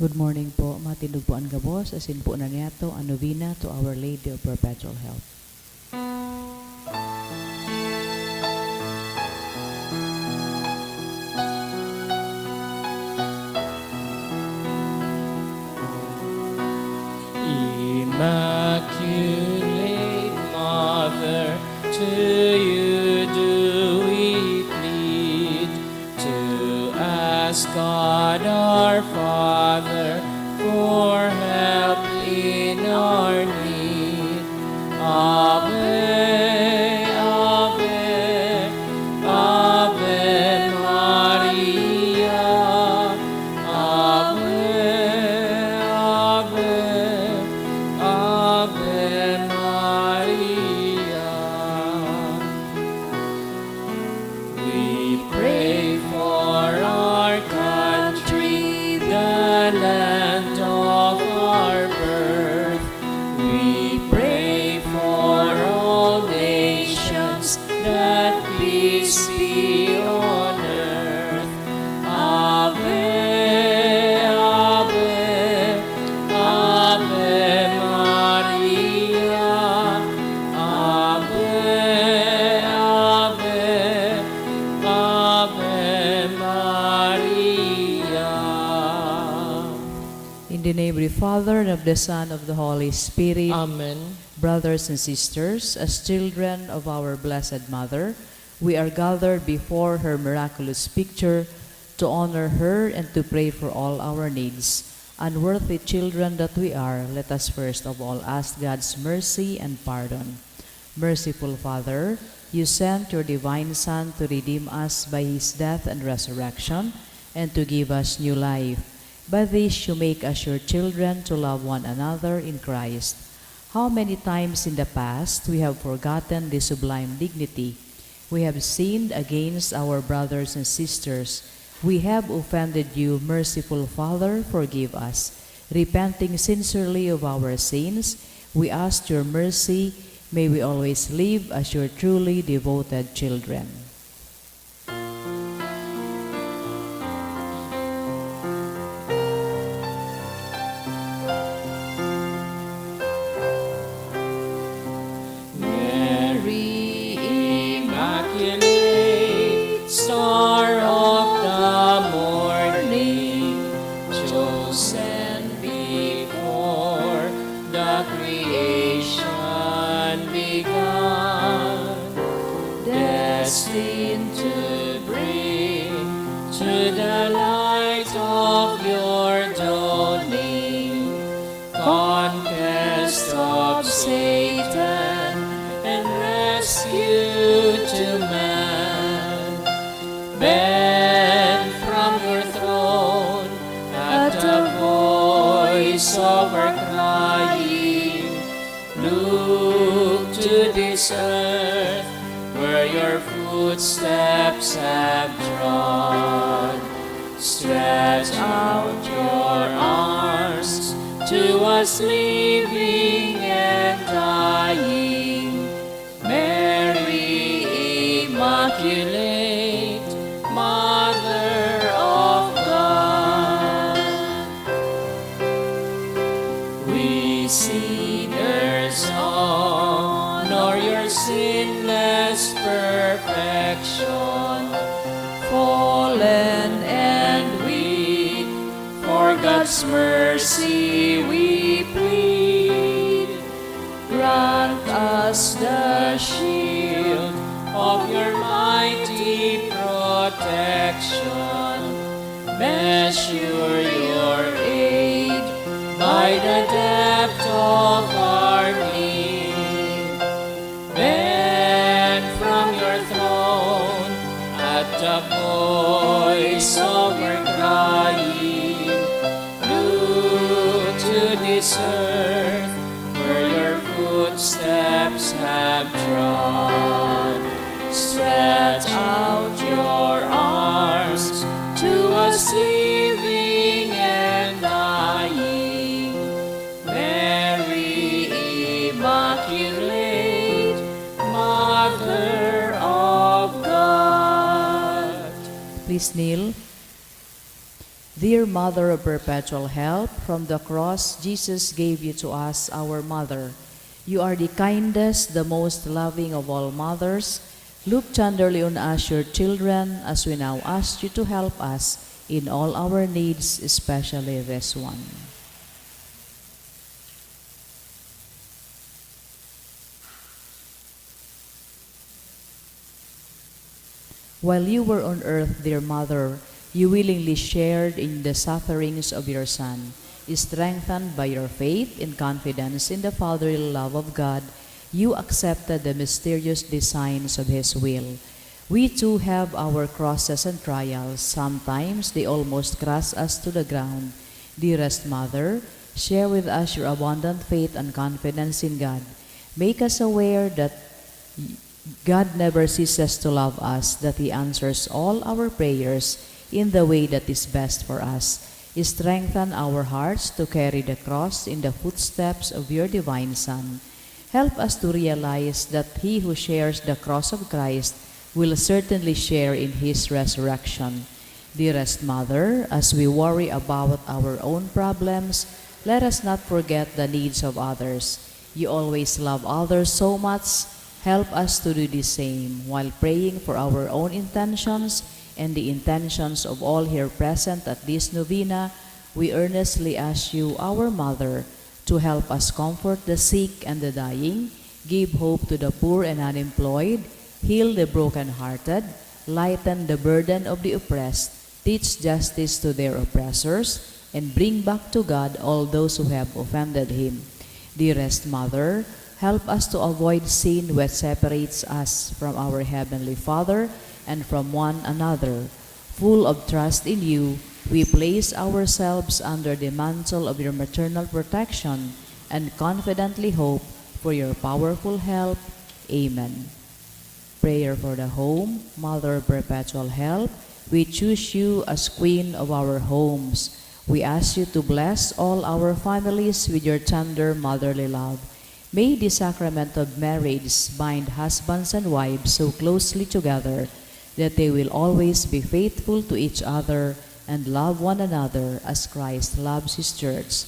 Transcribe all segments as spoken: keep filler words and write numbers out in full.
Good morning po. Matindog po an gabos, asin po na niyato an novena to Our Lady of Perpetual Help. Immaculate Mother, to you do we plead, to ask God our Father for help in our need. Ave, Ave, Ave Maria. Ave, Ave, Ave Maria. We pray for our country, the land of our birth. We pray for all nations, that peace be on earth. Ave, Ave, Ave Maria. Ave, Ave, Ave Maria. In the name of the Father, and of the Son, of the Holy Spirit. Amen. Brothers and sisters, as children of our Blessed Mother, we are gathered before her miraculous picture to honor her and to pray for all our needs. Unworthy children that we are, let us first of all ask God's mercy and pardon. Merciful Father, you sent your divine Son to redeem us by his death and resurrection, and to give us new life. By this you make us your children to love one another in Christ. How many times in the past we have forgotten this sublime dignity? We have sinned against our brothers and sisters. We have offended you, merciful Father, forgive us. Repenting sincerely of our sins, we ask your mercy. May we always live as your truly devoted children. Mary Immaculate, Star of the Morning, chosen before the creation began, destined to bring to the light of your dawning, conquest of Satan and rescue to man. Bend from your throne at the voice of our crying. Look to this earth where your footsteps have trod. Stretch out your arms to us living and dying. Mary Immaculate, Mother of God. We sinners honor your sinless perfection, fallen and weak, for God's mercy we plead. Grant us the shield of your mighty protection. Measure your aid by the depth of our need. Bend from your throne at the voice of our crying. Look to this earth where your footsteps have trod. Stretch out your arms to us living and dying. Mary Immaculate, Mother of God. Please kneel. Dear Mother of Perpetual Help, from the cross Jesus gave you to us, our Mother. You are the kindest, the most loving of all mothers. Look tenderly on us, your children, as we now ask you to help us in all our needs, especially this one. While you were on earth, dear Mother, you willingly shared in the sufferings of your Son. Strengthened by your faith and confidence in the fatherly love of God, you accepted the mysterious designs of His will. We too have our crosses and trials. Sometimes they almost crush us to the ground. Dearest Mother, share with us your abundant faith and confidence in God. Make us aware that God never ceases to love us, that He answers all our prayers in the way that is best for us. Strengthen our hearts to carry the cross in the footsteps of your divine Son. Help us to realize that he who shares the cross of Christ will certainly share in his resurrection. Dearest Mother, as we worry about our own problems, let us not forget the needs of others. You always love others so much. Help us to do the same while praying for our own intentions and the intentions of all here present at this novena. We earnestly ask you, our Mother, to help us comfort the sick and the dying, give hope to the poor and unemployed, heal the brokenhearted, lighten the burden of the oppressed, teach justice to their oppressors, and bring back to God all those who have offended Him. Dearest Mother, help us to avoid sin which separates us from our Heavenly Father and from one another. Full of trust in you, we place ourselves under the mantle of your maternal protection and confidently hope for your powerful help. Amen. Prayer for the home. Mother of Perpetual Help, we choose you as Queen of our homes. We ask you to bless all our families with your tender motherly love. May the sacrament of marriage bind husbands and wives so closely together that they will always be faithful to each other and love one another as Christ loves His church.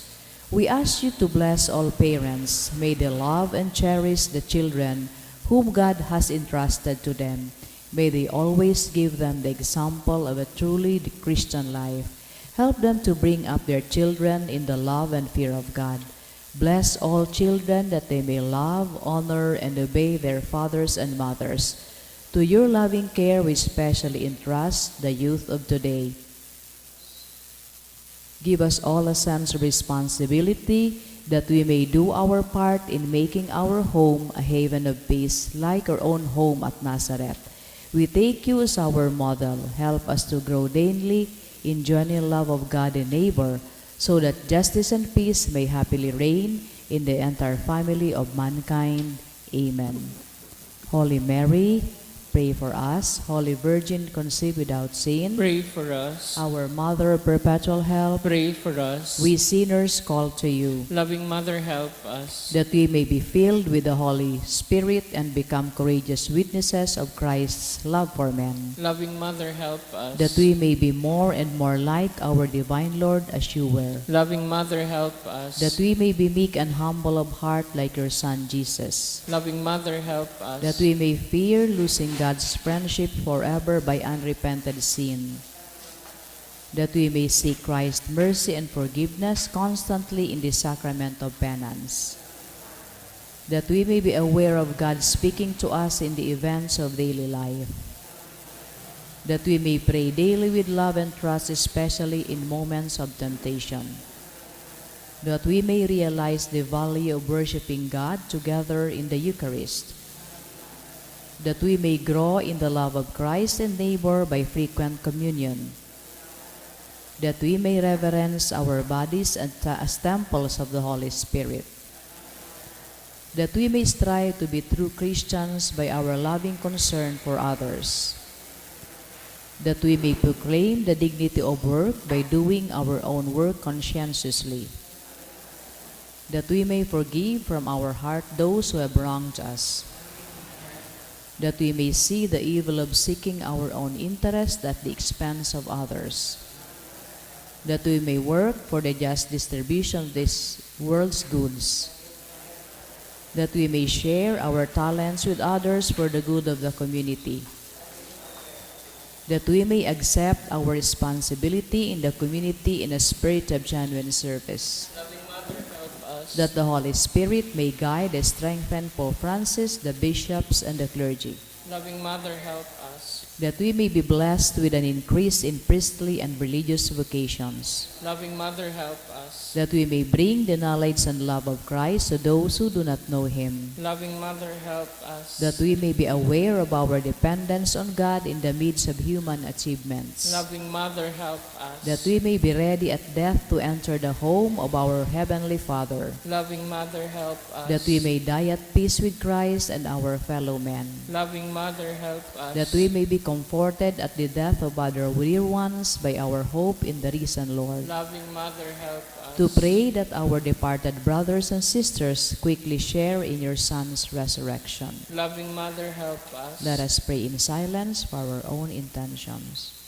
We ask you to bless all parents. May they love and cherish the children whom God has entrusted to them. May they always give them the example of a truly Christian life. Help them to bring up their children in the love and fear of God. Bless all children that they may love, honor, and obey their fathers and mothers. To your loving care we specially entrust the youth of today. Give us all a sense of responsibility that we may do our part in making our home a haven of peace like your own home at Nazareth. We take you as our model. Help us to grow daily in genuine love of God and neighbor, so that justice and peace may happily reign in the entire family of mankind. Amen. Holy Mary, pray for us. Holy Virgin conceived without sin, pray for us. Our Mother of Perpetual Help, pray for us. We sinners call to you. Loving Mother, help us. That we may be filled with the Holy Spirit and become courageous witnesses of Christ's love for men. Loving Mother, help us. That we may be more and more like our divine Lord as you were. Loving Mother, help us. That we may be meek and humble of heart like your Son Jesus. Loving Mother, help us. That we may fear losing God's friendship forever by unrepented sin. That we may seek Christ's mercy and forgiveness constantly in the sacrament of penance. That we may be aware of God speaking to us in the events of daily life. That we may pray daily with love and trust, especially in moments of temptation. That we may realize the value of worshiping God together in the Eucharist. That we may grow in the love of Christ and neighbor by frequent communion. That we may reverence our bodies and ta-, as temples of the Holy Spirit. That we may strive to be true Christians by our loving concern for others. That we may proclaim the dignity of work by doing our own work conscientiously. That we may forgive from our heart those who have wronged us. That we may see the evil of seeking our own interest at the expense of others. that we may work for the just distribution of this world's goods, that we may share our talents with others for the good of the community, that we may accept our responsibility in the community in a spirit of genuine service, Loving Mother, help us. That the Holy Spirit may guide and strengthen Pope Francis, the bishops, and the clergy. Loving Mother, help us. That we may be blessed with an increase in priestly and religious vocations. Loving Mother, help us. That we may bring the knowledge and love of Christ to those who do not know Him. Loving Mother, help us. That we may be aware of our dependence on God in the midst of human achievements. Loving Mother, help us. That we may be ready at death to enter the home of our Heavenly Father. Loving Mother, help us. That we may die at peace with Christ and our fellow men. Loving Mother, help us. That we may be comforted at the death of other dear ones by our hope in the risen Lord. Loving Mother, help us. To pray that our departed brothers and sisters quickly share in your Son's resurrection. Loving Mother, help us. Let us pray in silence for our own intentions.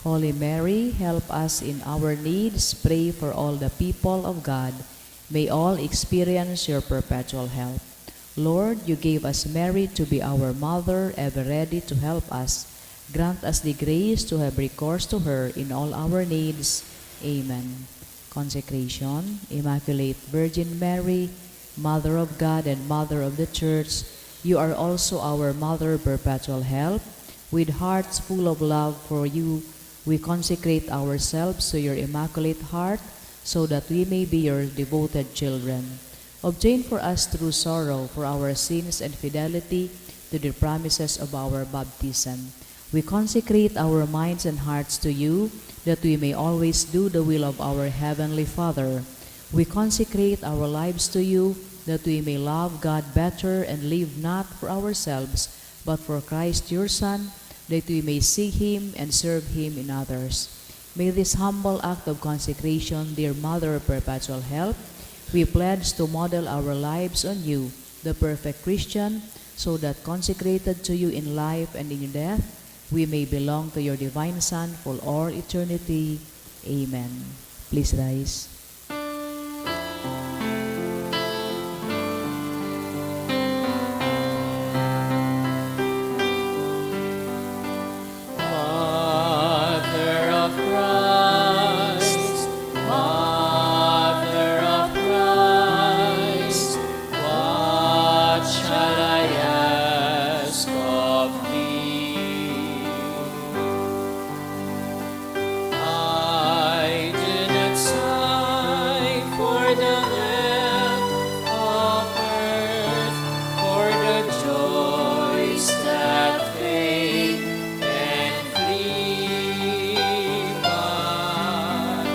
Holy Mary, help us in our needs. Pray for all the people of God. May all experience your perpetual help. Lord, you gave us Mary to be our mother, ever ready to help us. Grant us the grace to have recourse to her in all our needs. Amen. Consecration. Immaculate Virgin Mary, Mother of God and Mother of the Church, you are also our Mother, perpetual help. With hearts full of love for you, we consecrate ourselves to your Immaculate Heart so that we may be your devoted children. Obtain for us true sorrow for our sins and fidelity to the promises of our baptism. We consecrate our minds and hearts to you, that we may always do the will of our Heavenly Father. We consecrate our lives to you, that we may love God better and live not for ourselves, but for Christ your Son, that we may see Him and serve Him in others. May this humble act of consecration, dear Mother of Perpetual Help, we pledge to model our lives on you, the perfect Christian, so that consecrated to you in life and in death, we may belong to your divine Son for all eternity. Amen. Please rise. Mother of Christ, Mother of Christ, what shall I ask of thee? I do not sigh for the wealth of earth, for the joys that fade and flee, but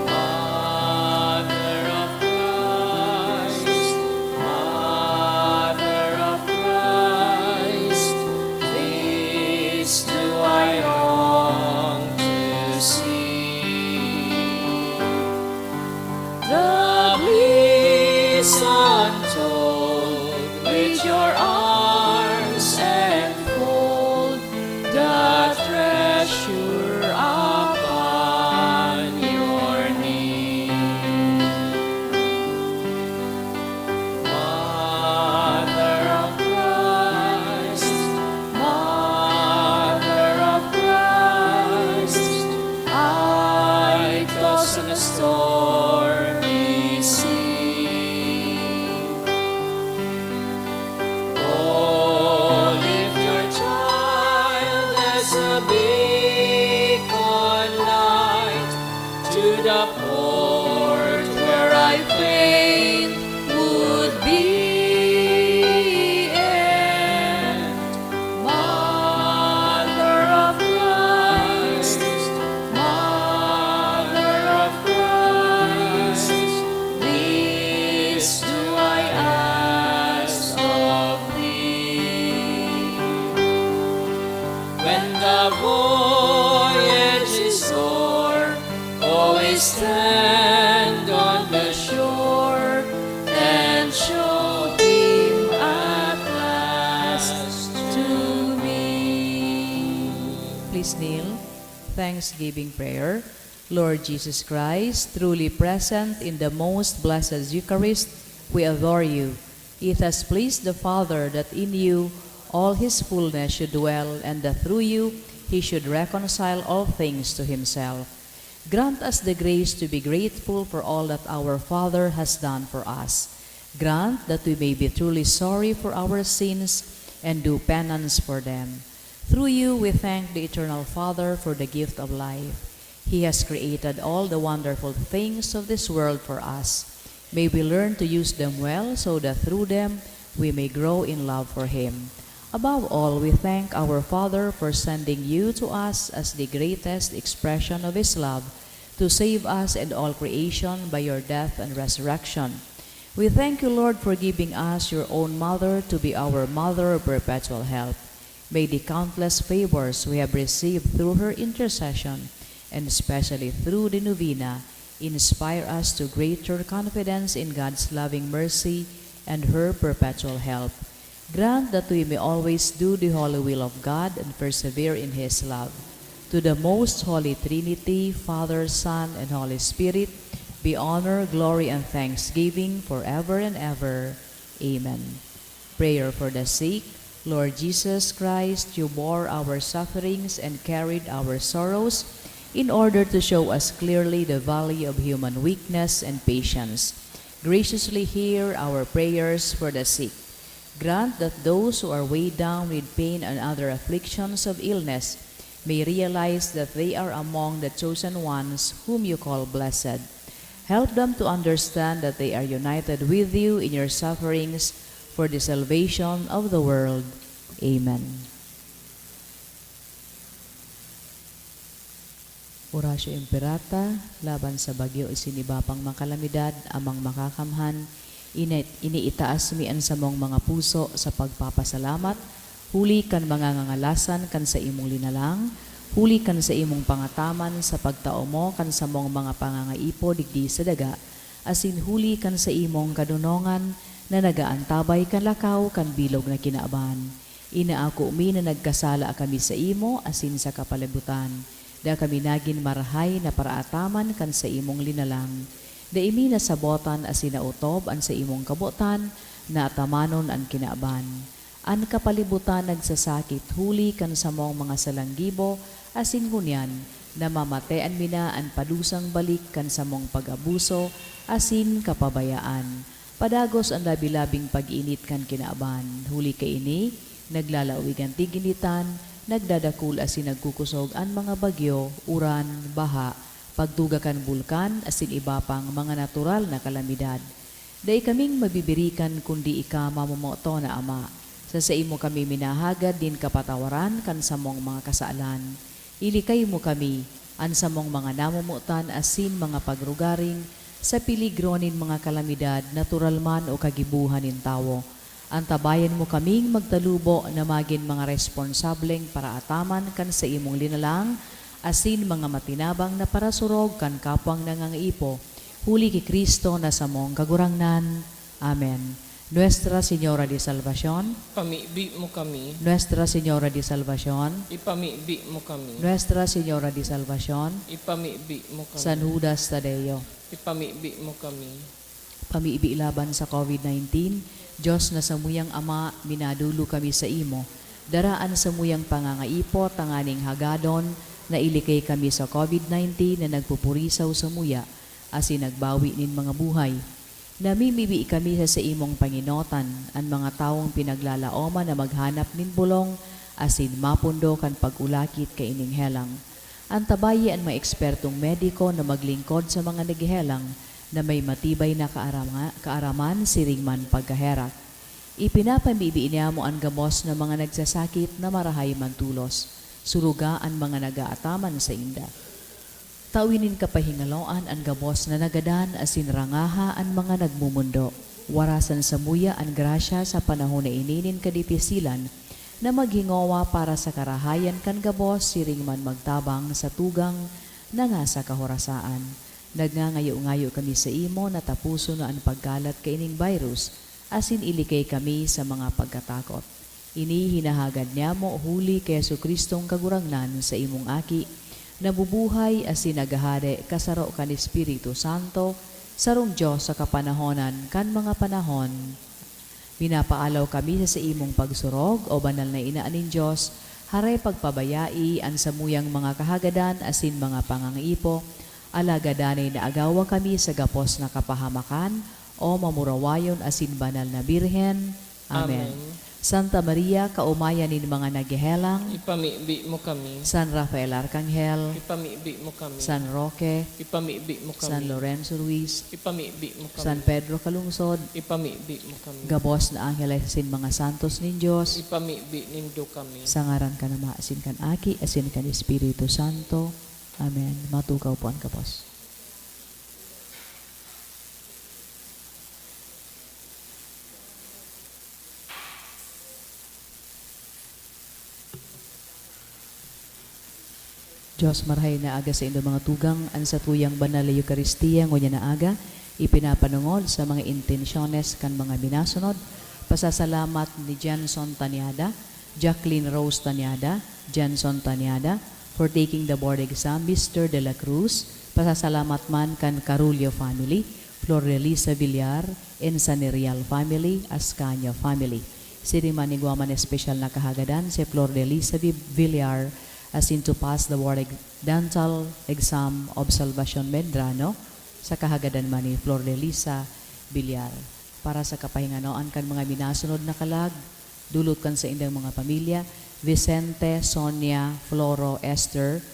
Mother of Christ, Mother of Christ, this do I long to see. The bliss untold which your arms enfold, the treasure upon your knee. Mother of Christ, Mother of Christ, I toss on a stormy sea. Please kneel. Thanksgiving prayer. Lord Jesus Christ, truly present in the most blessed Eucharist, we adore you. It has pleased the Father that in you all his fullness should dwell, and that through you he should reconcile all things to himself. Grant us the grace to be grateful for all that our Father has done for us. Grant that we may be truly sorry for our sins and do penance for them. Through you, we thank the Eternal Father for the gift of life. He has created all the wonderful things of this world for us. May we learn to use them well so that through them we may grow in love for Him. Above all, we thank our Father for sending you to us as the greatest expression of His love to save us and all creation by your death and resurrection. We thank you, Lord, for giving us your own Mother to be our Mother of Perpetual Help. May the countless favors we have received through her intercession, and especially through the novena, inspire us to greater confidence in God's loving mercy and her perpetual help. Grant that we may always do the holy will of God and persevere in His love. To the most holy Trinity, Father, Son, and Holy Spirit, be honor, glory, and thanksgiving forever and ever. Amen. Prayer for the sick. Lord Jesus Christ, you bore our sufferings and carried our sorrows in order to show us clearly the value of human weakness and patience. Graciously hear our prayers for the sick. Grant that those who are weighed down with pain and other afflictions of illness may realize that they are among the chosen ones whom you call blessed. Help them to understand that they are united with you in your sufferings for the salvation of the world. Amen. Oratio Imperata, laban sa bagyo asin iba pang mga kalamidad, Amang Makakamhan, ini-, iniitaas mi an samong mga puso sa pagpapasalamat, huli kan mga ngangalasan kan saimong linalang, huli kan saimong pangataman sa pagtao mo kan samong mga pangangaipo digdi sa daga, asin huli kan saimong kadonongan na nag-aantabay kan lakaw kan bilog na kinaban. Inaako mi na nagkasala kami saimo asin sa kapalibutan. Dai kami nagin marahay na paraataman kan saimong linalang. Dai mi nasabotan asin naotob an saimong kabotan na atamanon an kinaban. An kapalibutan nagsasakit huli kan samong mga salang gibo, asin ngunyan namamatean mi na an padusang balik kan samong pag-abuso asin kapabayaan. Padagos an labi-labing pag-init kan kinaban. Huli kaini, naglalawig an tiginitan, nagdadakul asin nagkukosog an mga bagyo, uran, baha, pagtuga kan bulkan, asin iba pang mga natural na kalamidad. Dai kaming mabibirikan kundi ika mamomoton na Ama. Sa saimo kami minahagad nin kapatawaran kan samong mga kasalan. Ilikay mo kami, an samong mga namomotan asin mga pagrugaring, sa peligro nin mga kalamidad, natural man o kagibohan nin tawo. Antabayan mo kaming magtalubo na magin mga responsableng paraataman kan saimong linalang asin mga matinabang na parasurog kan kapwang nangangaipo, huli ki Cristo na samong Kagurangnan. Amen. Nuestra Señora de Salvacion. Pamibi mo kami. Nuestra Señora de Salvacion. Ipamibi mo kami. Nuestra Señora de Salvacion. Ipamibi mo kami. San Judas Tadeo. Ipamibi mo kami. Pamibi laban sa covid nineteen. Dios na samuyang Ama, minadolo kami sa imo. Dara an samuyang pangangaipo tanganing hagadon na ilikay kami sa covid nineteen na nagpupurisaw samuya asin nagbawi nin mga buhay. Namimibi kami sa saimong pangenotan, an mga tawong pinaglalaoman na maghanap nin bolong asin mapundo kan pag-ulakit kaining helang. Antabayi an mga ekspertong mediko na maglingkod sa mga naghehelang na may matibay na kaarama-, kaaraman siring man pagkaherak. Ipinapamibi niamo an gabos na mga nagsasakit na marahay mantolos. Suruga an mga nag-aataman sainda. Tawi nin kapahingaloan an gabos na nagadan asin rangaha an mga nagmomondo. Warasan samuya an grasya sa panahon na ini nin kadipisilan na maghingowa para sa karahayan kan gabos siring man magtabang sa tugang na nasa kahorasaan. Nagngangayo-ngayo kami saimo na taposon na an pagkalat kaining virus asin ilikay kami sa mga pagkatakot. Ini hinahagad niamo huli ki Jesu-Cristong Kagurangnan, sa imong Aki, nabubuhay asin naghahade kasaro kan Espiritu Santo, sarong Dios sa kapanahonan kan mga panahon. Pinapaalaw kami sa saimong pagsurog, O Banal na Ina nin Dios, haray pagpabayai an samuyang mga kahagadan asin mga pangangaipo, alagad danay na agawa kami sa gabos na kapahamakan, O mamurawayon asin banal na Birhen. Amen. Amen. Santa Maria, kaomayan nin mga naghehelang. Ipamibi mo kami. San Rafael Arkanghel. Ipamibi mo kami. San Roque. Ipamibi mo kami. San Lorenzo Ruiz. Ipamibi mo kami. San Pedro Calungsod. Ipamibi mo kami. Gabos na angheles asin mga santos nin Dios. Ipamibi nindo kami. Sa ngaran kan Ama, asin kan Aki, asin kan Espiritu Santo. Amen. Matukaw po an gabos. Dios, marahay na aga saindo mga tugang, an satuyang banal na Eukaristia ngunyan na aga, ipinapanongod sa mga intensyones kan mga minasunod. Pasasalamat ni Jenson Tanyada, Jacqueline Rose Tanyada, Jenson Tanyada, for taking the board exam, Mister De La Cruz. Pasasalamat man kan Carullo family, Flor de Lisa Villar, Ensanerial family, Ascaño family. Siring man igwa man espesyal na kahagadan si Flor de Lisa Vi-, Villar, asin to pass the board ex-, dental exam of Salvacion Medrano, sa kahagadan man ni Flor de Lisa Villar. Para sa kapahinganoan kan mga minasunod na kalag, dulot kan saindang mga pamilya, Vicente, Sonia, Floro, Esther,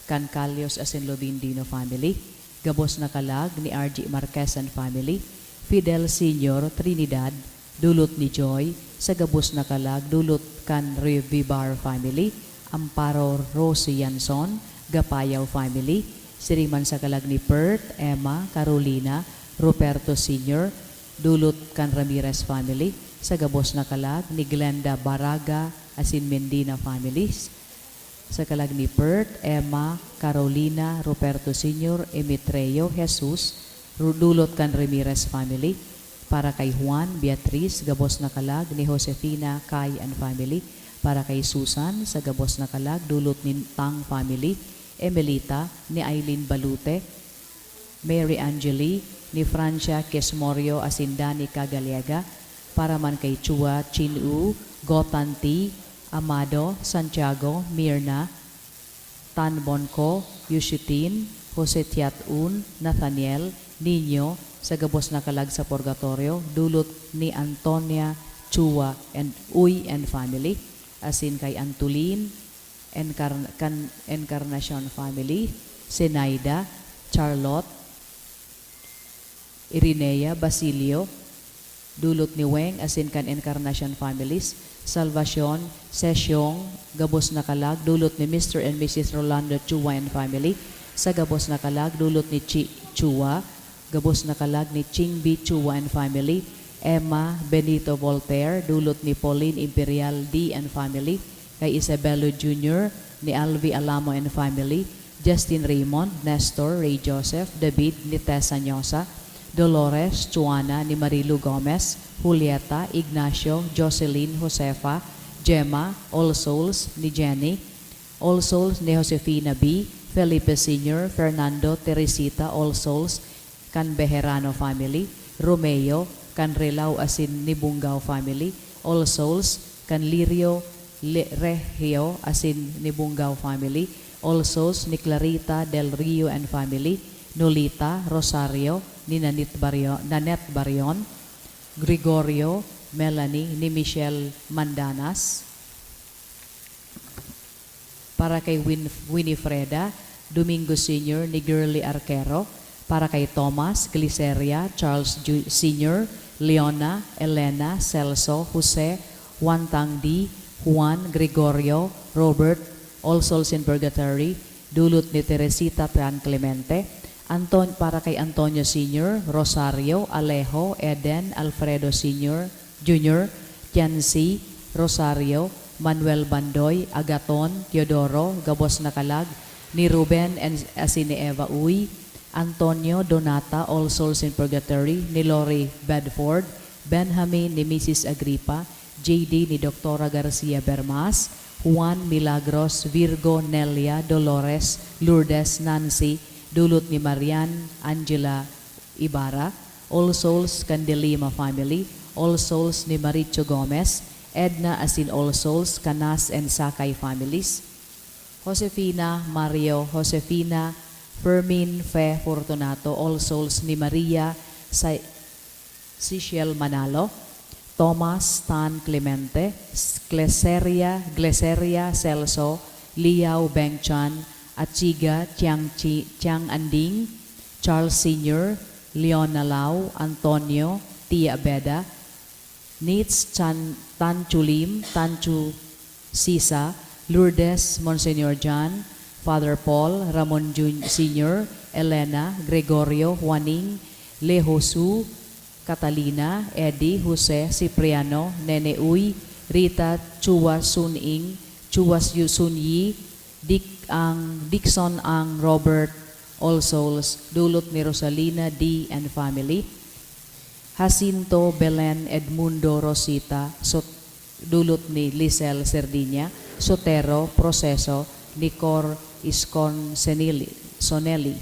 kan Calios asin Lovindino family, gabos na kalag ni R G Marquez and family, Fidel Senior, Trinidad, dulot ni Joy, sa gabos na kalag, dulot kan Revivar family, Amparo Rose Yanson, Gapayaw family, siring man sa kalag ni Pert, Emma, Carolina, Ruperto Senior, dulot kan Ramirez family, sa gabos na kalag ni Glenda Baraga asin Mendina families, sa kalag ni Pert, Emma, Carolina, Ruperto Senior, Emetreo, Jesus, ru-, dulot kan Ramirez family, para kay Juan, Beatriz, gabos na kalag ni Josefina, Kai and family, para kay Susan, sa gabos na kalag, dulot ni Tang family, Emelita, ni Aileen Balute, Mary Angeli, ni Francia Quezmorio asin Danica Galiega, para man kay Chua Chin-u, Gotan T, Amado, Santiago, Mirna, Tan Bonco, Yushitin, Jose Tiat-un, Nathaniel, Niño, sa gabos na kalag sa purgatorio, dulot ni Antonia, Chua, and Uy and family, asin kay Antolin, Encarn-, kan Encarnacion family, Zenaida, Charlotte, Irinea, Basilio, dulot ni Weng asin kan Encarnacion families, Salvacion, Sesiong, gabos na kalag, dulot ni Mister and Missus Rolando Chua and family, sa gabos na kalag, dulot ni Chi Chua, gabos na kalag ni Ching B Chua and family, Emma Benito Voltaire, dulot ni Pauline Imperial D and family, kay Isabelo Junior, ni Alvi Alamo and family, Justin Raymond, Nestor, Ray Joseph, David, ni Tessa Nyosa, Dolores, Chuana, ni Marilu Gomez, Julieta, Ignacio, Jocelyn, Josefa, Gemma, All Souls, ni Jenny, All Souls, ni Josefina B, Felipe Senior, Fernando, Teresita, All Souls, kan Bejerano family, Romeo, kan Rilao asin Nibungao family, All Souls, kan Lirio, Le-, Regio asin Nibungao family, All Souls ni Clarita Del Rio and family, Nolita, Rosario, ni Nanit Bario-, Nanette Barion, Gregorio, Melanie, ni Michelle Mandanas. Para kay Win-, Winifreda, Domingo Senior ni Girly Arquero. Para kay Thomas, Gliceria, Charles Ju-, Senior, Leona, Elena, Celso, Jose, Juan Tangdi, Juan, Gregorio, Robert, All Souls in Purgatory, dulot ni Teresita Tan Clemente. Anton-, para kay Antonio Senior, Rosario, Alejo, Eden, Alfredo Senior, Junior, Tiansi, Rosario, Manuel Bandoy, Agaton, Teodoro, gabos na kalag ni Ruben and asin ni Eva Uy, Antonio, Donata, All Souls in Purgatory, ni Lori Bedford, Benjamin, ni Missus Agripa, J D ni Doktora Garcia Bermas, Juan Milagros, Virgo, Nelia, Dolores, Lourdes, Nancy, dulot ni Marian Angela Ibarra, All Souls kan De Lima family, All Souls ni Maricho Gomez, Edna asin All Souls kan Nas and Sakay families, Josefina, Mario, Josefina, Fermin, Fe, Fortunato, All Souls ni Maria, Sa-, Sisiel Manalo, Thomas, Stan Clemente, Cleseria, Gleseria, Celso, Liao, Bengchan, Achiga, Chiang, Chi, Chiang Anding, Charles Senior, Leon Nalao, Antonio, Tia Beda, Nits Chan, Tanchu Lim, Tanchu Sisa, Lourdes, Monsignor John, Father Paul, Ramon Jun-, Senior, Elena, Gregorio, Juaning, Lehosu, Catalina, Eddie, Jose, Cipriano, Nene Uy, Rita, Chua Sun Ing, Chua Yu Sun Yi, Dick Ang, Dickson Ang, Robert, All Souls, dulot ni Rosalina D and family, Jacinto, Belen, Edmundo, Rosita, Sot-, dulot ni Lisel Sardinia, Sotero, Proceso, Nicor, Iscon, Senili-, Sonelli.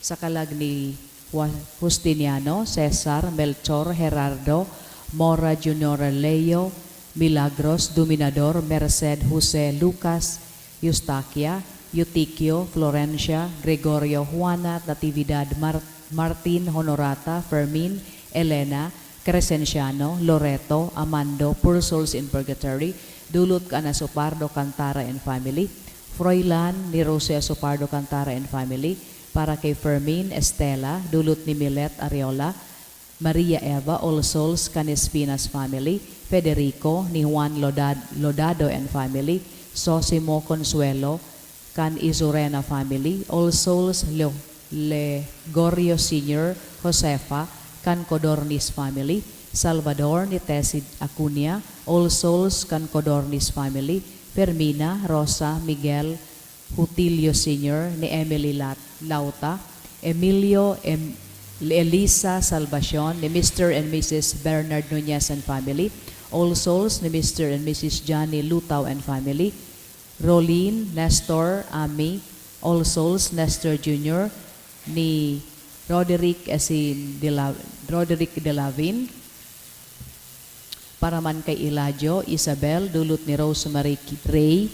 Sa kalag ni Wa-, Justiniano, Cesar, Melchor, Gerardo, Mora Junior, Leo, Milagros, Dominador, Merced, Jose, Lucas, Eustaquia, Eutikio, Florencia, Gregorio, Juana, Natividad, Mar-, Martin, Honorata, Fermin, Elena, Crescenciano, Loreto, Amando, Poor Souls in Purgatory, dulot kan Asopardo Cantara and family, Froilan ni Rose Asopardo Cantara and family, para kay Fermin, Estela, dulot ni Milet Ariola, Maria Eva, All Souls kan Espinas family, Federico, ni Juan Lodad-, Lodado and family, Sosimo Consuelo, kan Isurena family, All Souls Leo-, Legorio Senior, Josefa, kan Codornis family, Salvador ni Tesid Acuña, All Souls kan Codornis family, Fermina, Rosa, Miguel, Jutilio Senior ni Emily Lat-, Lauta, Emilio, Em-, Elisa Salvacion ni Mister and Missus Bernard Nunez and family, All Souls ni Mister and Missus Johnny Lutao and family, Rolin, Nestor, Ami, All Souls, Nestor Junior, ni Roderick asin de la, Roderick Delavin, para man kay Eladio, Isabel, dulot ni Rosemary Ki-, Ray,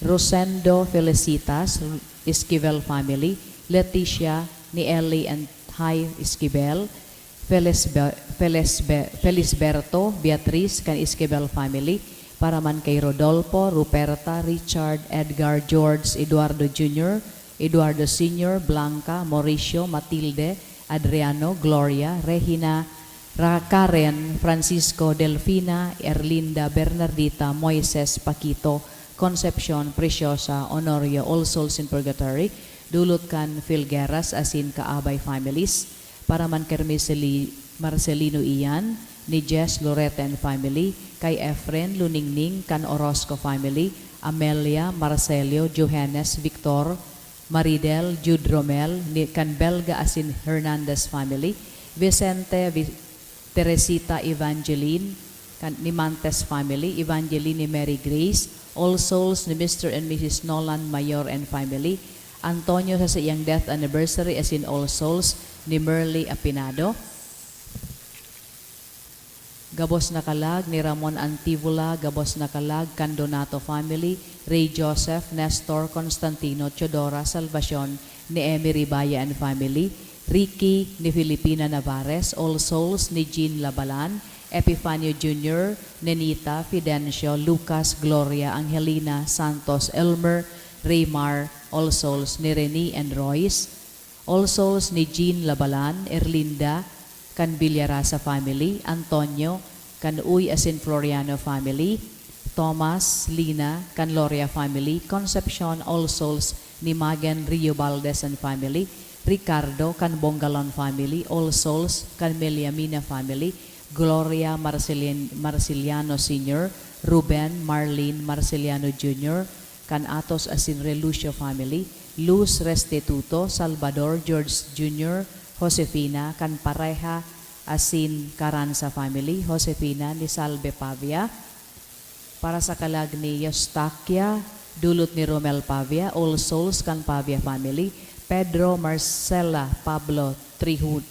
Rosendo Felicitas, Esquivel family, Leticia, ni Ellie and Hy Esquivel, Felisbe-, Felisbe-, Felisberto, Beatriz, kan Esquivel family, para man kay Rodolfo, Ruperta, Richard, Edgar, George, Eduardo Junior, Eduardo Senior, Blanca, Mauricio, Matilde, Adriano, Gloria, Regina, Ra-, Karen, Francisco, Delfina, Erlinda, Bernardita, Moises, Paquito, Concepcion, Preciosa, Honorio, All Souls in Purgatory, dulot kan Filgueras asin kaabay families, para man kay Marceli-, Marcelino Ian, ni Jess Loreta and family, kay Efren Luningning kan Orozco family, Amelia, Marcelio, Johannes, Victor, Maridel, Jude Romel, ni, kan Belga asin Hernandez family, Vicente, Vi-, Teresita, Evangeline, kan, ni Mantes family, Evangeline ni Mary Grace, All Souls ni Mister and Missus Nolan Mayor and family, Antonio sa saiyang death anniversary asin All Souls ni Merly Apinado. Gabos na kalag ni Ramon Antivola, gabos na kalag kan Donato family, Ray Joseph, Nestor, Constantino, Teodora, Salvacion, ni Emmy Ribaya and family, Ricky, ni Filipina Navarez, All Souls, ni Jean Labalan, Epifanio Junior, Nenita, Fidencio, Lucas, Gloria, Angelina, Santos, Elmer, Raymar, All Souls, ni Rene and Royce, All Souls ni Jean Labalan, Erlinda, kan Villarasa family, Antonio, kan Uy asin Floriano family, Thomas, Lina, kan Loria family, Concepcion, All Souls ni Magen Rio Valdez and family, Ricardo, kan Bongalon family, All Souls, kan Meliamina family, Gloria Marcelin-, Marceliano Senior, Ruben, Marlene Marceliano Junior, kan Atos asin Relucio family, Luz Restituto, Salvador, George Junior, Josefina, kan pareha asin Caranza family, Josefina ni Salve Pavia, para sa kalag ni Eustaquia, dulot ni Romel Pavia, all souls kan Pavia family, Pedro, Marcela, Pablo, Trihu-,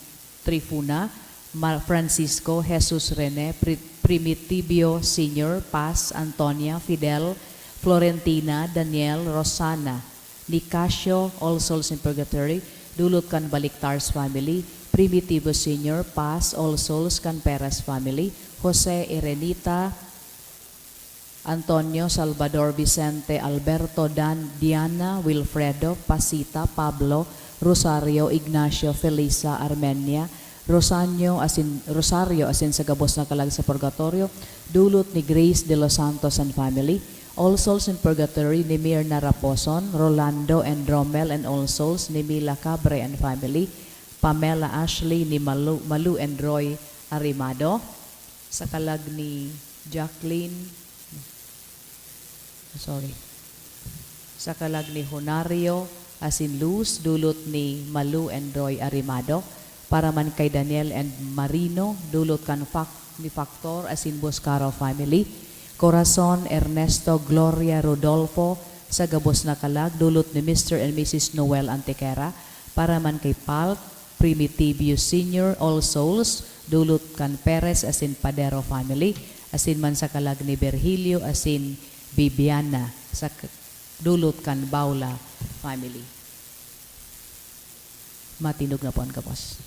Trifuna, Ma-, Francisco, Jesus Rene, Pri-, Primitibio Senior, Paz, Antonia, Fidel, Florentina, Daniel, Rosana, Nicasio, all souls in purgatory, dulot kan Balictars family, Primitivo Senior, Paz, all souls kan Perez family, Jose, Erenita, Antonio, Salvador, Vicente, Alberto, Dan, Diana, Wilfredo, Pasita, Pablo, Rosario, Ignacio, Felisa, Armenia, Rosanio asin, Rosario asin sa gabos na kalag sa purgatorio, dulot ni Grace de los Santos and family, all souls in purgatory ni Mirna Raposon, Rolando and Romel and all souls ni Mila Cabre and family, Pamela Ashley ni Malu, Malu and Roy Arimado, sa kalag ni Jacqueline, sorry, sa kalag ni Honario asin Luz, dulot ni Malu and Roy Arimado, para man kay Daniel and Marino, dulot kan Fac-, ni Factor asin Boscaro family, Corazon, Ernesto, Gloria, Rodolfo, sa gabos na kalag, dulot ni Mister and Missus Noel Antequera, para man kay Palt, Primitivo Senior, All Souls, dulot kan Perez asin Padero family, asin man sa kalag ni Virgilio asin Bibiana, sa k-, dulot kan Baula family. Matindog na po an gabos.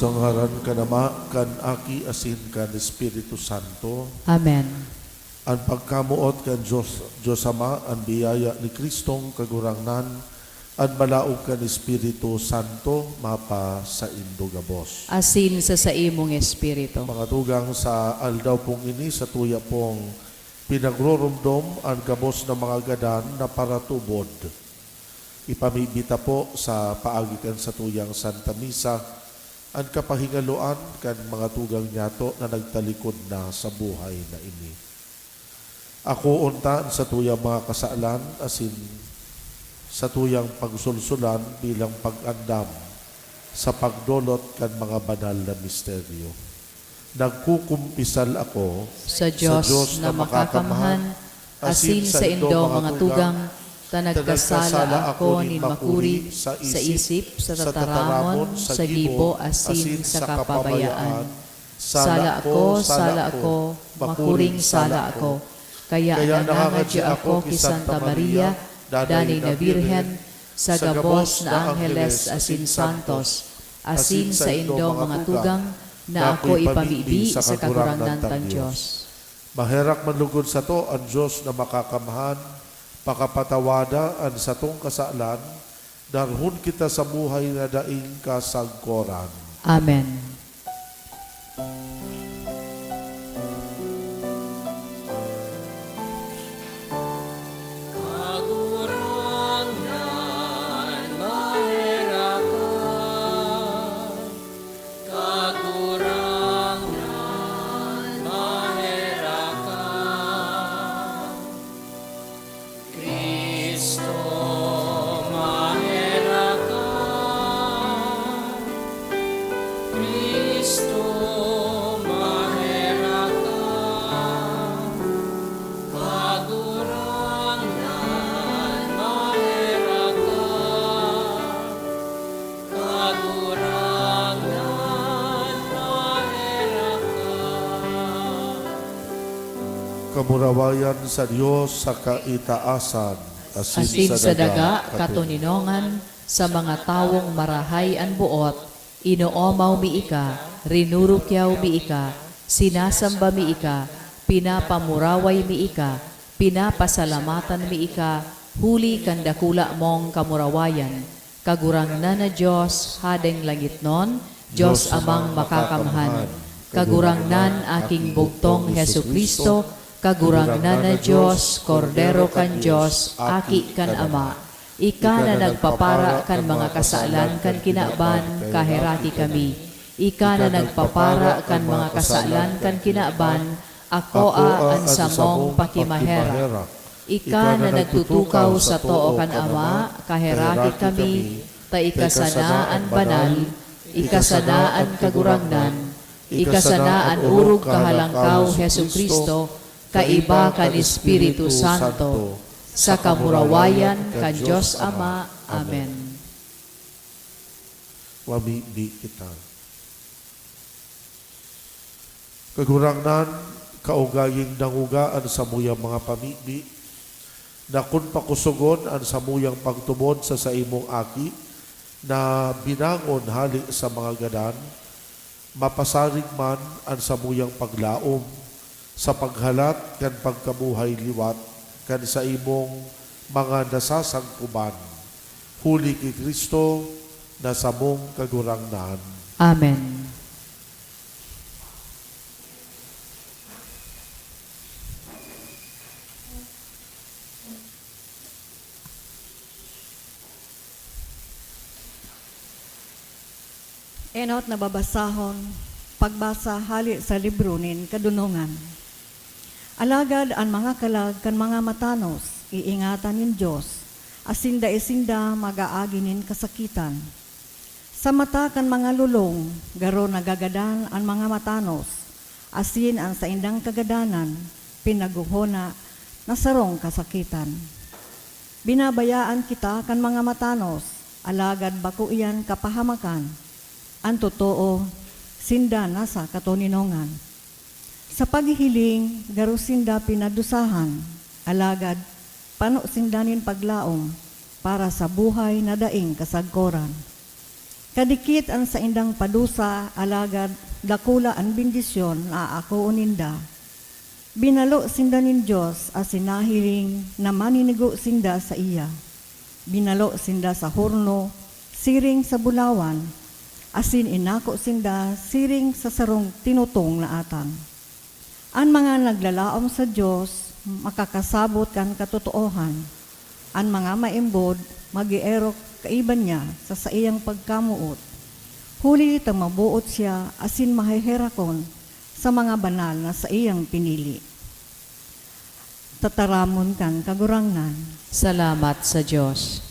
Sa ngaran kan Ama, kan Aki, asin kan Espiritu Santo. Amen. An pagkamoot kan Dios, Dios Ama, an biyaya ni Cristong Kagurangnan, an malaog kan Espiritu Santo, mapasaindo gabos. Asin sa saimong espiritu. Mga tugang, sa aldaw pong ini, satuya pong pinagroromdom an gabos na mga gadan na paratubod. Ipamibi ta po sa paagi kan satuyang Santa Misa an kapahingaloan kan mga tugang nyato na nagtalikod na sa buhay na ini. Akoon ta an satuyang mga kasalan asin satuyang pagsulsulan bilang pag-andam sa pagdolot kan mga banal na misteryo. Nagkukumpisal ako sa Dios na makakamhan, asin saindo, mga tugang, ta nagkasala ako nin makuri sa isip, sa tataramon, sa gibo, asin sa kapabayaan. Sala ako, sala ako, makuring sala ako. Kaya nangangadya ako ki Santa Maria, danay na Birhen, sa gabos na angheles asin santos, asin saindo, mga tugang, na ako ipamibi sa Kagurangnan tang Dios. Maherak man lugod sato an Dios na makakamhan, pakapatawada an satong kasalan, darhon kita sa buhay na daing kasagkoran. Amen. Kagurangnan, maherak ka. Kagurangnan, maherak ka. Cristo, maherak ka. Cristo, maherak ka. Kagurangnan, maherak ka. Kagurangnan, maherak ka. Kamurawayan sa Dios sa kaitaasan, asin sa daga katoninongan, sa mga tawong marahay an boot, inoomaw mi ika, rinurukyaw mi ika, sinasamba mi ika, Pinapamuraway mi ika, pinapasalamatan mi ika, huli kan dakula mong kamurawayan. Kagurangnan na Dios, Hadeng langitnon, Dios Amang makakamhan. Kagurangnan, aking bugtong Jesu-Cristo, Kagurangnan na Dios, Kordero kan Dios, Aki kan Ama. Ika na nagpapara kan mga kasalan kan kinaban, kaheraki kami. Ika na nagpapara kan mga kasalan kan kinaban, akoa an samong pakimaherak. Ika na nagtutukaw sa too kan Ama, kaheraki kami, ta ika sana an banal, ika sana an Kagurangnan, ika sana an orog kahalangkaw, Jesu-Cristo, kaiba kan Espiritu Santo, sa kamurawayan kan Dios Ama. Amen. Mamibi kita. Kagurangnan, kaugaying nanguga an samuyang mga pamibi, na kun pakusogon an samuyang pagtubod sa saimong Aki na binangon hale sa mga gadan, mapasarig man an samuyang paglaom sa paghalat kan pagkabuhay liwat kan saimong mga nasasangkoban, huli ki Cristo na samong Kagurangnan. Amen. Enot na babasahon, pagbasa hale sa libro nin Kadunongan. Alagad an mga kalag kan mga matanos iingatan nin Dios, asin dai sinda mag-aagi nin kasakitan. Sa mata kan mga lolong, garo nagagadan an mga matanos, asin an saindang kagadanan pinaghohona na sarong kasakitan. Binabayaan kita kan mga matanos, alagad bako iyan kapahamakan. An totoo, sinda nasa katoninongan. Sa paghihiling, garo sinda pinadusahan, alagad pano sinda nin paglaom para sa buhay na daing kasagkoran. Kadikit an saindang padusa, alagad dakula an bendisyon na aakoon ninda. Binalo sinda nin Dios asin nahiling na maninigo sinda saiya. Binalo sinda sa horno siring sa bulawan, asin inako sinda siring sa sarong tinutong na atang. An mga naglalaom sa Dios makakasabot kan katotoohan. An mga maimbod mag-eerok kaiba niya sa saiyang pagkamoot, huli ta maboot siya asin maheherakon sa mga banal na saiyang pinili. Tataramon kan Kagurangnan. Salamat sa Dios.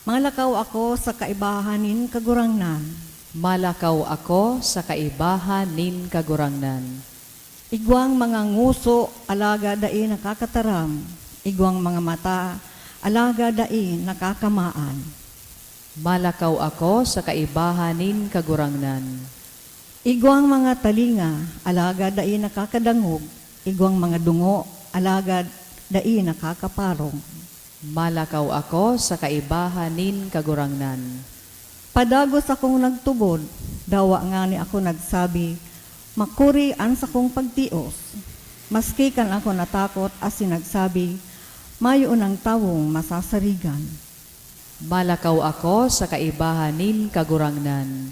Malakaw ako sa kaibahan nin Kagurangnan. Malakaw ako sa kaibahan nin Kagurangnan. Igwang mga ngoso, alagad dai nakakataram. Igwang mga mata, alagad dai nakakamaan. Malakaw ako sa kaibahan nin Kagurangnan. Igwang mga talinga, alagad dai nakakadangog. Igwang mga dungo, alagad dai nakakaparong. Malakaw ako sa kaibahan nin Kagurangnan. Padagos akong nagtubod, dawa ngani ako nagsabi, "Makuri an sakong pagtios." Maski kan ako natakot asin nagsabi, "Mayo nang tawong masasarigan." Malakaw ako sa kaibahan nin Kagurangnan.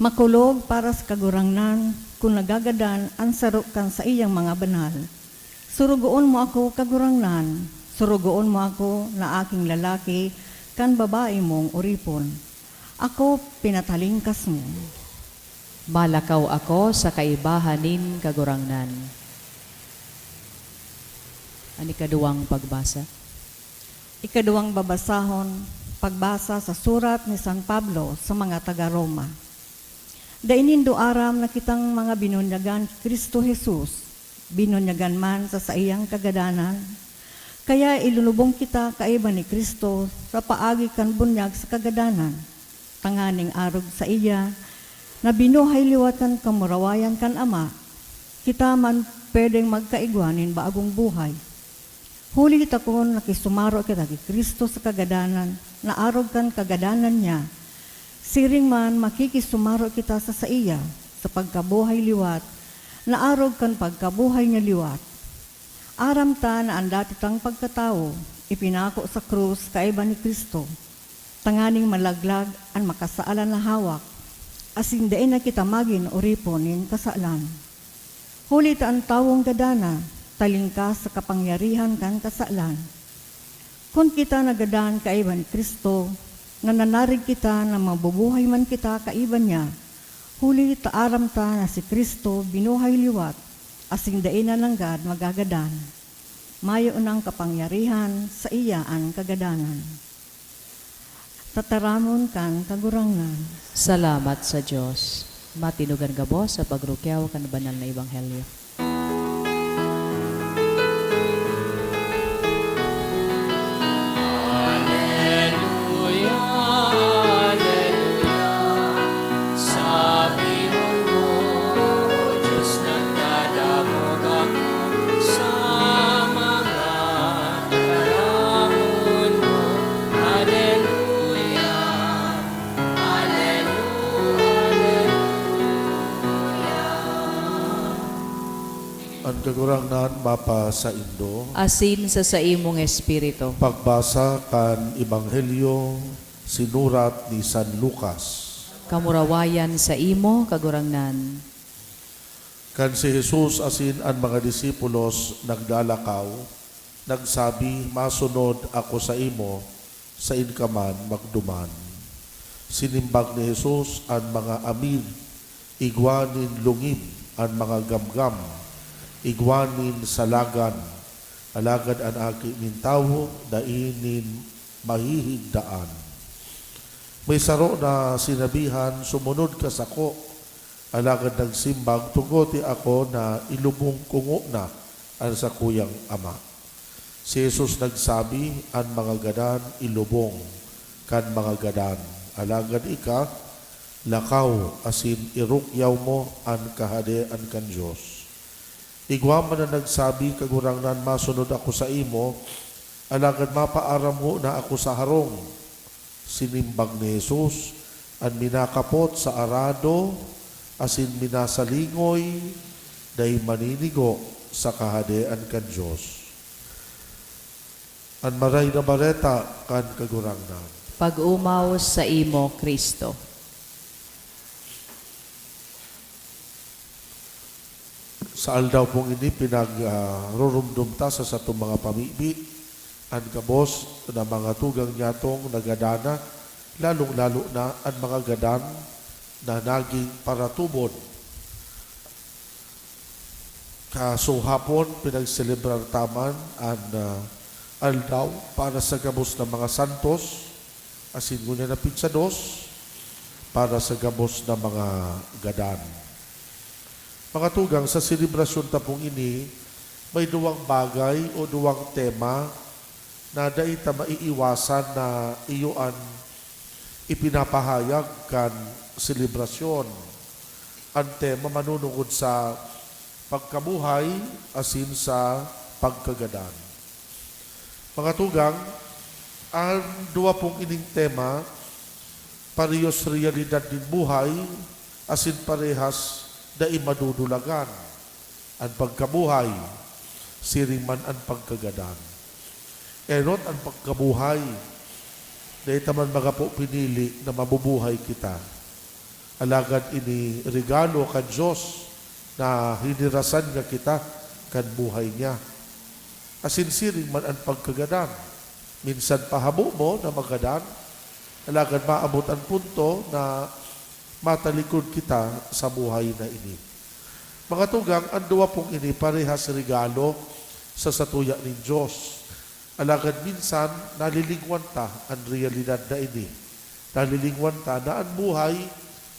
Makulog para sa Kagurangnan kun nagagadan an saro kan saiyang mga banal. Surugoon mo ako, Kagurangnan, surugoon mo ako na aking lalaki kan babae mong oripon. Ako pinatalingkas mo. Malakaw ako sa kaibahan nin Kagurangnan. An ikaduwang pagbasa. Ikaduwang babasahon, pagbasa sa surat ni San Pablo sa mga taga Roma. Dai nindo aram na kitang mga binunyagan ki Cristo Jesus, binunyagan man sa saiyang kagadanan? Kaya ilulubong kita kaiba ni Cristo sa paagi kan bunyag sa kagadanan, tanganing arog saiya, na binuhay liwat kan kamurawayan kan Ama, kita man pwedeng magkaigwa nin bagong buhay. Huli ta kun nakisumaro kita ki Cristo sa kagadanan na arog kan kagadanan niya, siring man makikisumaro kita sa saiya sa pagkabuhay liwat Naarog kan pagkabuhay niya liwat. Aram ta na an dati tang pagkatawo ipinako sa krus kaiba ni Cristo, tanganing malaglag an makasalan na hawak, asin dai na kita magin oripon nin kasalan. Huli ta an tawong gadan na, talingkas sa kapangyarihan kan kasalan. Kun kita nagadan kaiba ni Cristo, nananarig kita na mabubuhay man kita kaiba niya, huli ta aram ta na si Cristo binuhay liwat, asin dai na nanggad magagadan. Mayo nang kapangyarihan saiya an kagadanan. Tataramon kan Kagurangnan. Salamat sa Dios. Matinugan gabos sa pagrukyaw kan banal na ebanghelyo. Aleluya, aleluya. Sa pulong mo, O Diyos, nagdadangog ako sa mga tataramon mo. Aleluya, aleluya, aleluya. An Kagurangnan mapasaindo. Asin sa saimong espiritu. Pagbasa kan Ebanghelyo sinurat ni San Lucas. Kamurawayan saimo, Kagurangnan. Kan si Jesus asin an mga disipulos naglalakaw, nagsabi, "Masunod ako saimo, sain ka man magduman." Sinimbag ni Jesus an mga amid, igwa nin lungib, an mga gamgam, igwa nin salagan, alagad an Aki nin Tawo dai nin mahihigdaan. May saro na sinabihan, "Sumunod ka sako." Alagad nagsimbag, "Tugote ako na ilubong ko ngona an sakuyang Ama." Si Jesus nagsabi, "An mga gadan ilubong kan mga gadan, alagad ika, lakaw asin irukyaw mo an Kahadean kan Dios." Igwa man na nagsabi, "Kagurangnan, masunod ako saimo, alagad mapaaram ngona ako sa harong." Sinimbag ni Jesus, "An minakapot sa arado asin minasalingoy, dai maninigo sa Kahadean kan Dios." An Maray na Bareta kan Kagurangnan. Pag-omaw saimo, Cristo. Sa aldaw pong ini, pinag, ah, rurumdom ta sa satong mga pamibi an gabos na mga tugang nyatong nagadana, lalong-lalo na an mga gadan na naging paratubod. Kasuhapon, pinagselebrar ta man an, ah, aldaw para sa gabos na mga santos, asin ngunyan na pigsados para sa gabos na mga gadan. Mga tugang, sa selebrasyon ta pong ini, may duwang bagay o duwang tema na dai ta maiiwasan na iyo an ipinapahayag kan selebrasyon. An tema manunungod sa pagkabuhay asin sa pagkagadan. Mga tugang, an duwa pong ining tema, parehas reyalidad nin buhay, asin parehas dai madudulagan. An pagkabuhay, siring man an pagkagadan. Enot an pagkabuhay, dai ta man magapo pinili na mabubuhay kita. Alagad ini regalo kan Dios na hinirasan niya kita kan buhay niya. Asin siring man an pagkagadan. Minsan pahabo mo na magadan, alagad maabot an punto na matalikod kita sa buhay na ini. Mga tugang, an duwa pong ini parehas regalo sa satuya nin Dios. Alagad minsan, nalilingwan ta an reyalidad na ini. Nalilingwan ta na an buhay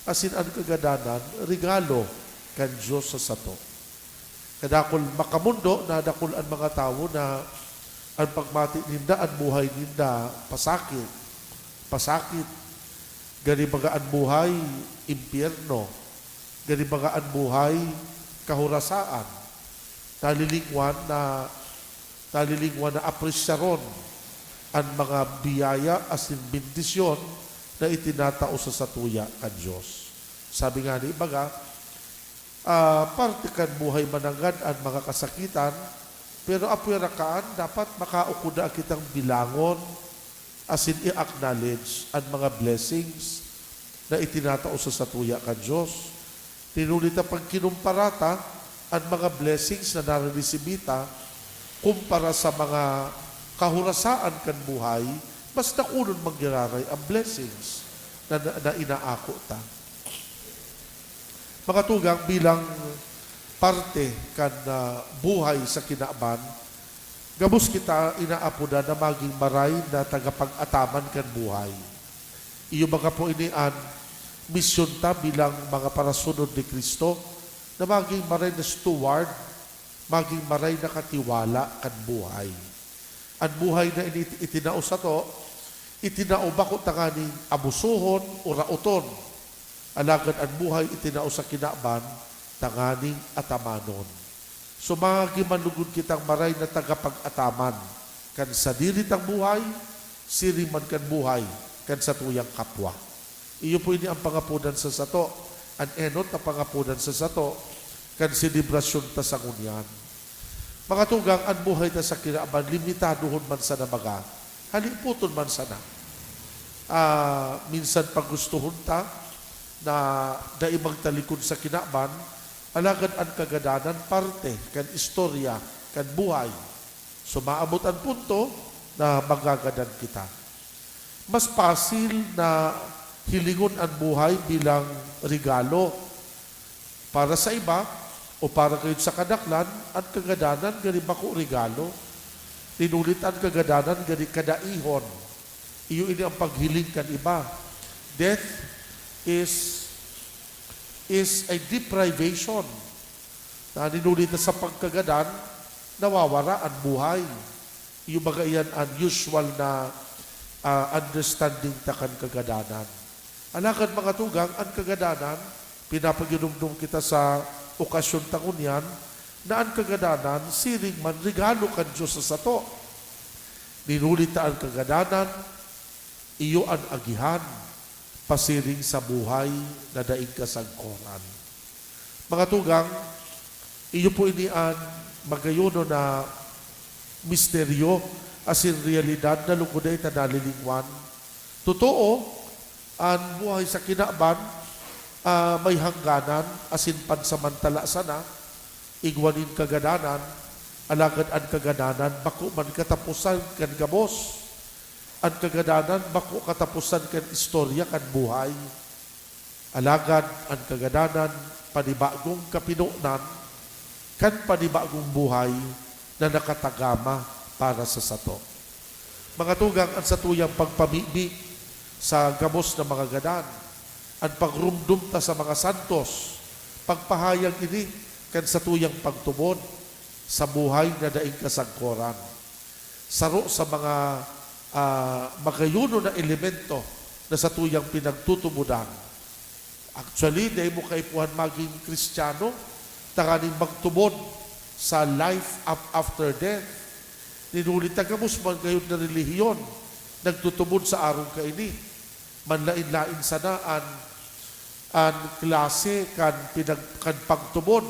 asin an kagadanan regalo kan Dios sa sato. Kadakul makamundo na dakul an mga tawo na an pagmati ninda, an buhay ninda pasakit, pasakit. Gani baga an buhay, impyerno. Gani baga an buhay, kahorasaan. Nalilingwan na, nalilingwan na apresyaron an mga biyaya asin bendisyon na itinatao sa satuya kan Dios. Sabi nga ni ibaga, Ah, parte kan buhay mananggad an mga kasakitan, pero apwera kaan, dapat makaukoda kitang bilangon asin i-acknowledge an mga blessings na itinatao sa satuya kan Dios. Tinuli ta pag kinumpara ta an mga blessings na nareresibi ta kumpara sa mga kahorasaan kan buhay, mas dakulon man giraray an blessings na, na, na inaako ta. Mga tugang, bilang parte kan, ah, buhay sa kinaban, gabos kita inaapodan na magin maray na tagapag-ataman kan buhay. Iyo baga po ini an misyon ta bilang mga parasunod ni Cristo, na magin maray na steward, magin maray na katiwala kan buhay. An buhay na ini itinao sato, itinao bako tanganing abusohon o raoton, alagad an buhay itinao sa kinaban tanganing atamanon. So, magin man lugod kitang maray na tagapag-ataman kan sadiri tang buhay, siring man kan buhay kan satuyang kapwa. Iyo po ini an pangapodan sa sato, an enot na pangapodan sa sato kan selebrasyon ta sa ngunyan. Mga tugang, an buhay ta sa kinaban, limitadohon man sana baga, halipoton man sana. Ah, minsan pagustohon ta na dai magtalikod sa kinaban, alagad an kagadanan parte kan istorya kan buhay. So, maabot an punto na magagadan kita. Mas pasil na hilingon an buhay bilang regalo. Para sa iba, o para gayod sa kadaklan, an kagadanan gari bako regalo. Tinulit an kagadanan gari kadaihon. Iyo ini ang paghiling kan iba. Death is, is a deprivation. Na ninulit na sa pagkagadan, nawawara an buhay. Iyo baga iyan an usual na, ah, understanding ta kan kagadanan. Alagad, mga tugang, an kagadanan, pinapaginumdom kita sa okasyon ta ngunyan, na an kagadanan siring man regalo kan Dios sa sato. Ninuli ta an kagadanan, iyo an agihan, pasiring sa buhay na daing kasagkoran. Mga tugang, iyo po ini an magayonon na misteryo asin realidad na lugod dai ta nalilingwan. Totoo, an buhay sa kinaban, ah, may hangganan asin pansamantala sana, igwa nin kagadanan, alagad an kagadanan bako man kataposan kan gabos. An kagadanan bako kataposan kan istorya kan buhay. Alagad an kagadanan, panibagong kapinonan kan panibagong buhay na nakatagama para sa sato. Mga tugang, an satuyang pagpamibi sa gabos na mga gadan, an pagrumdom ta sa mga santos, pagpahayag ini kan satuyang pagtubod sa buhay na daing kasagkoran. Saro sa mga, ah, magayonon na elemento na satuyang pinagtutubodan. Actually, dai mo kaipuhan magin Kristiyano tanganing magtubod sa life af-, after death. Ninuli ta gabos man gayod na relihiyon nagtutubod sa arog kaini. Manlaen-laen sana an, an klase kan pinag-, kan pagtubod.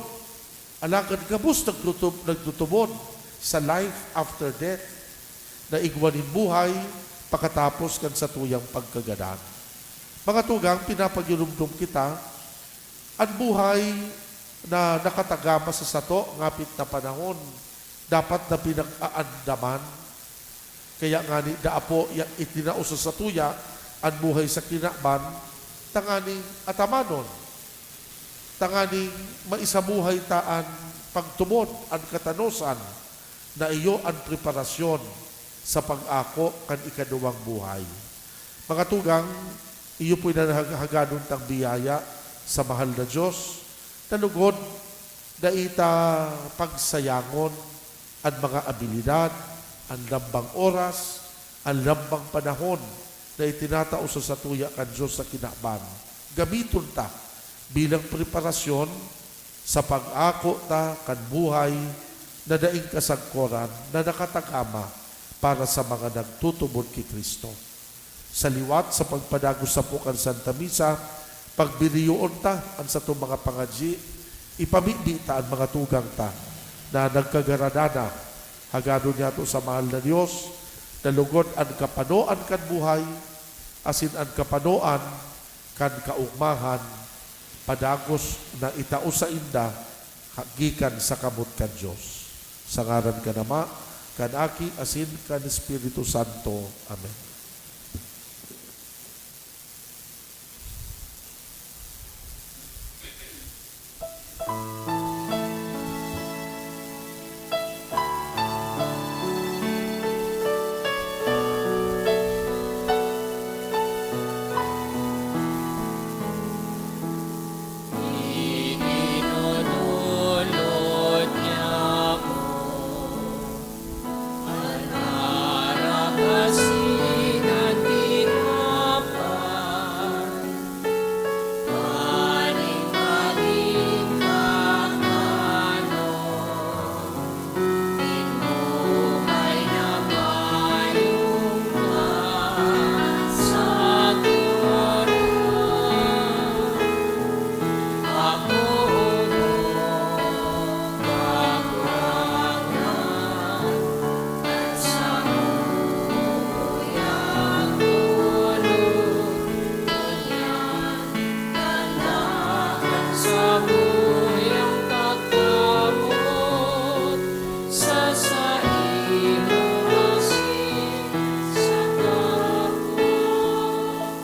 Alagad gabos nagtutub-, nagtutubod sa life after death, na igwa nin buhay pakatapos kan satuyang pagkagadan. Mga tugang, pinapaginumdom kita, an buhay na nakatagama sa sato ngapit na panahon, dapat na pinag-aandaman. Kaya ngani, daa po ya-, itinao sa satuya an buhay sa kinaban tanganing atamanon, tanganing maisabuhay ta an pagtubod, an katanosan, na iyo an preparasyon sa pag-ako kan ikaduwang buhay. Mga tugang, iyo po'y nanahag-, hagadon tang biyaya sa mahal na Dios, na lugod dai ta pagsayangon an mga abilidad, an lambang oras, an lambang panahon na itinatao sa satuya kan Dios sa kinaban. Gamiton ta bilang preparasyon sa pag-ako ta kan buhay na daing kasagkoran na nakatagama para sa mga nagtutubod ki Cristo. Sa liwat sa pagpadagos sapo kan Santa Misa, pagbiriyoon ta an satong mga pangadyi Ipamibi ta an mga tugang ta na nagkagaradana, hagado niyato sa mahal na Dios, na lugod an kapanoan kan buhay, asin an kapanoan kan kaogmahan, padagos na itao sainda gikan sa kamot kan Dios. Sa ngaran kan Ama, kan Aki, asin kan Espiritu Santo. Amen.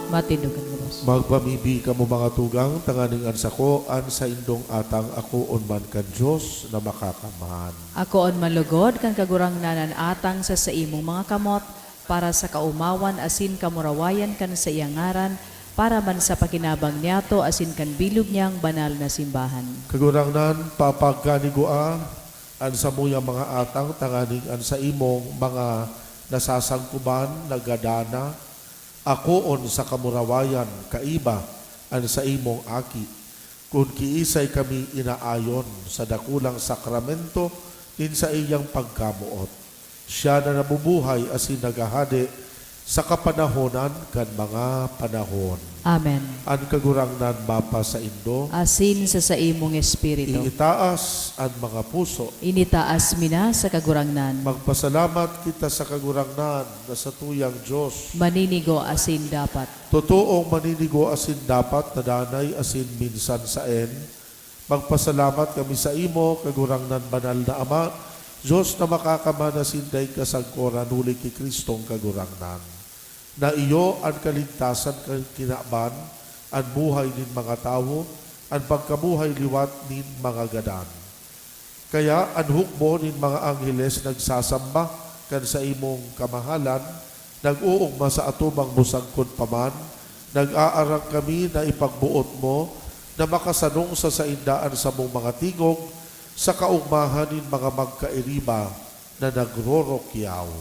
Matindog kan gabos. Magpamibi kamo, mga tugang, tanganing an sako an saindong atang akoon man kan Dios na Makakamhan. Akoon man lugod kan Kagurangnan an atang sa saimong mga kamot, para sa kaomawan asin kamurawayan kan saiyang ngaran, para man sa pakinabang niyato asin kan bilog niyang banal na simbahan. Kagurangnan, papagkanigua an samuyang mga atang tanganing an saimong mga nasasangkoban nagadana akoon sa kamurawayan kaiba an saimong Aki, kun kiisay kami inaayon sa dakulang sakramento nin saiyang pagkamoot. Siya na nabubuhay asin naghahade sa kapanahonan kan mga panahon. Amen. An Kagurangnan mapasaindo. Asin sa saimong espiritu. Iitaas an mga puso. Initaas mi na sa Kagurangnan. Magpasalamat kita sa Kagurangnan na satuyang Dios. Maninigo asin dapat. Totoong maninigo asin dapat na danay asin minsan saen, magpasalamat kami saimo, Kagurangnan, Banal na Ama, Dios na Makakamhan asin daing kasagkoran huli ki Cristong Kagurangnan, na iyo an kaligtasan kan kinaban, an buhay nin mga tawo, an pagkabuhay liwat nin mga gadan. Kaya an hukbo nin mga angheles nagsasamba kan saimong kamahalan, nag-oogma sa atubang mo sagkod pa man, nag-aarang kami na ipagboot mo na makasanong sa sainda an samong mga tingog sa kaogmahan nin mga magkairiba na nagrorokyaw.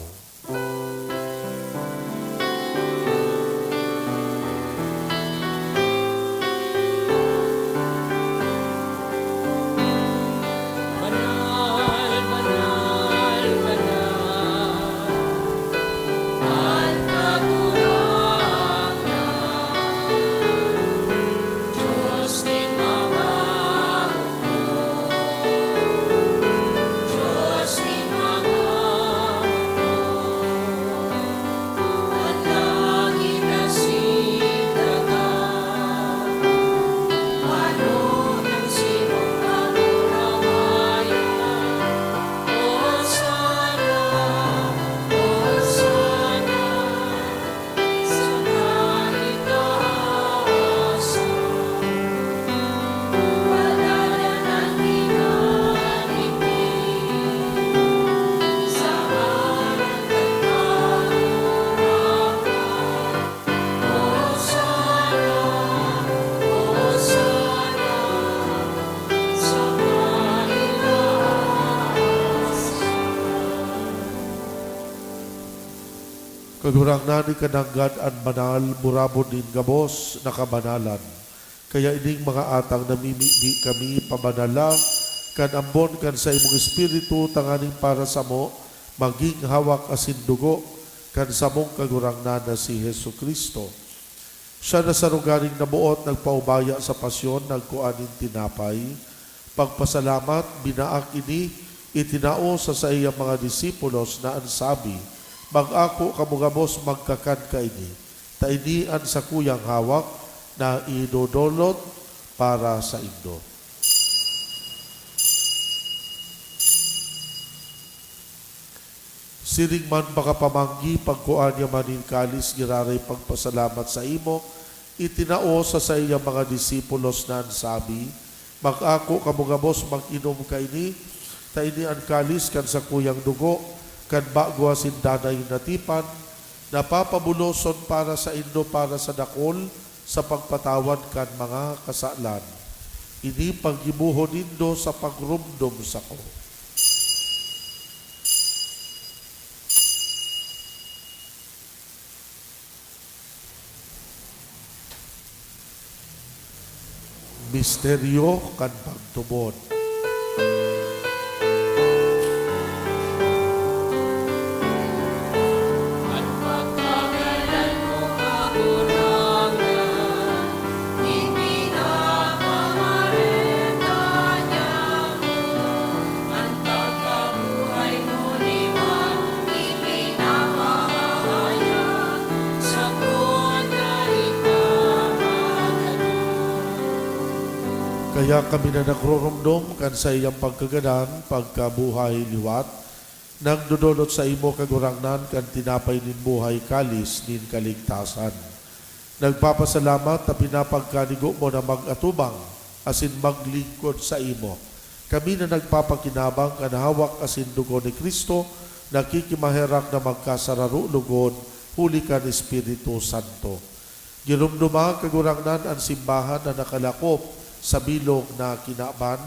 Kagurangnan, ikananggad an banal, burabod nin gabos na kabanalan. Kaya ining mga atang namimibi kami pabanala kan ambon kan saimong Espiritu, tanganing para samo magin hawak asin dugo kan samong Kagurangnan na si Jesu-Cristo. Siya na sa rogaring naboot, nagpaubaya sa pasyon, nagkua nin tinapay, Pagpasalamat, binaak ini, itinao sa saiyang mga disipulos na an sabi, "Mag-ako kamo gabos magkakan kaini, ta ini an sakuyang hawak na idodolot para saindo." Siring man pakapamanggi, pagkua niya man nin kalis, giraray pagpasalamat saimo, itinao sa saiyang mga disipulos na an sabi, "Mag-ako kamo gabos mag-inom kaini, ta ini an kalis kan sakuyang dugo kan bago asin danay na tipan, na papabuloson para saindo para sa dakul sa pagpatawad kan mga kasalan. Ini paggibohon nindo sa pagromdom sako." Misteryo kan pagtubod. An pagkagadan mo, Kagurangnan, ipinapamarenda niamo. An pagkabuhay mo liwat, ipinapahayag, sakon na ipapagano. Kaya kami na nagroromdom kan saiyang pagkagadan, pagkabuhay liwat, nagdodolot saimo, Kagurangnan, kan tinapay nin buhay, kalis nin kaligtasan. Nagpapasalamat ta pinapagkanigo mo na mag-atubang asin maglingkod saimo. Kami na nagpapakinabang kan hawak asin dugo ni Cristo, nakikimaherak na magkasararo logod huli kan Espiritu Santo. Giromdoma, Kagurangnan, an simbahan na nakalakop sa bilog na kinaban,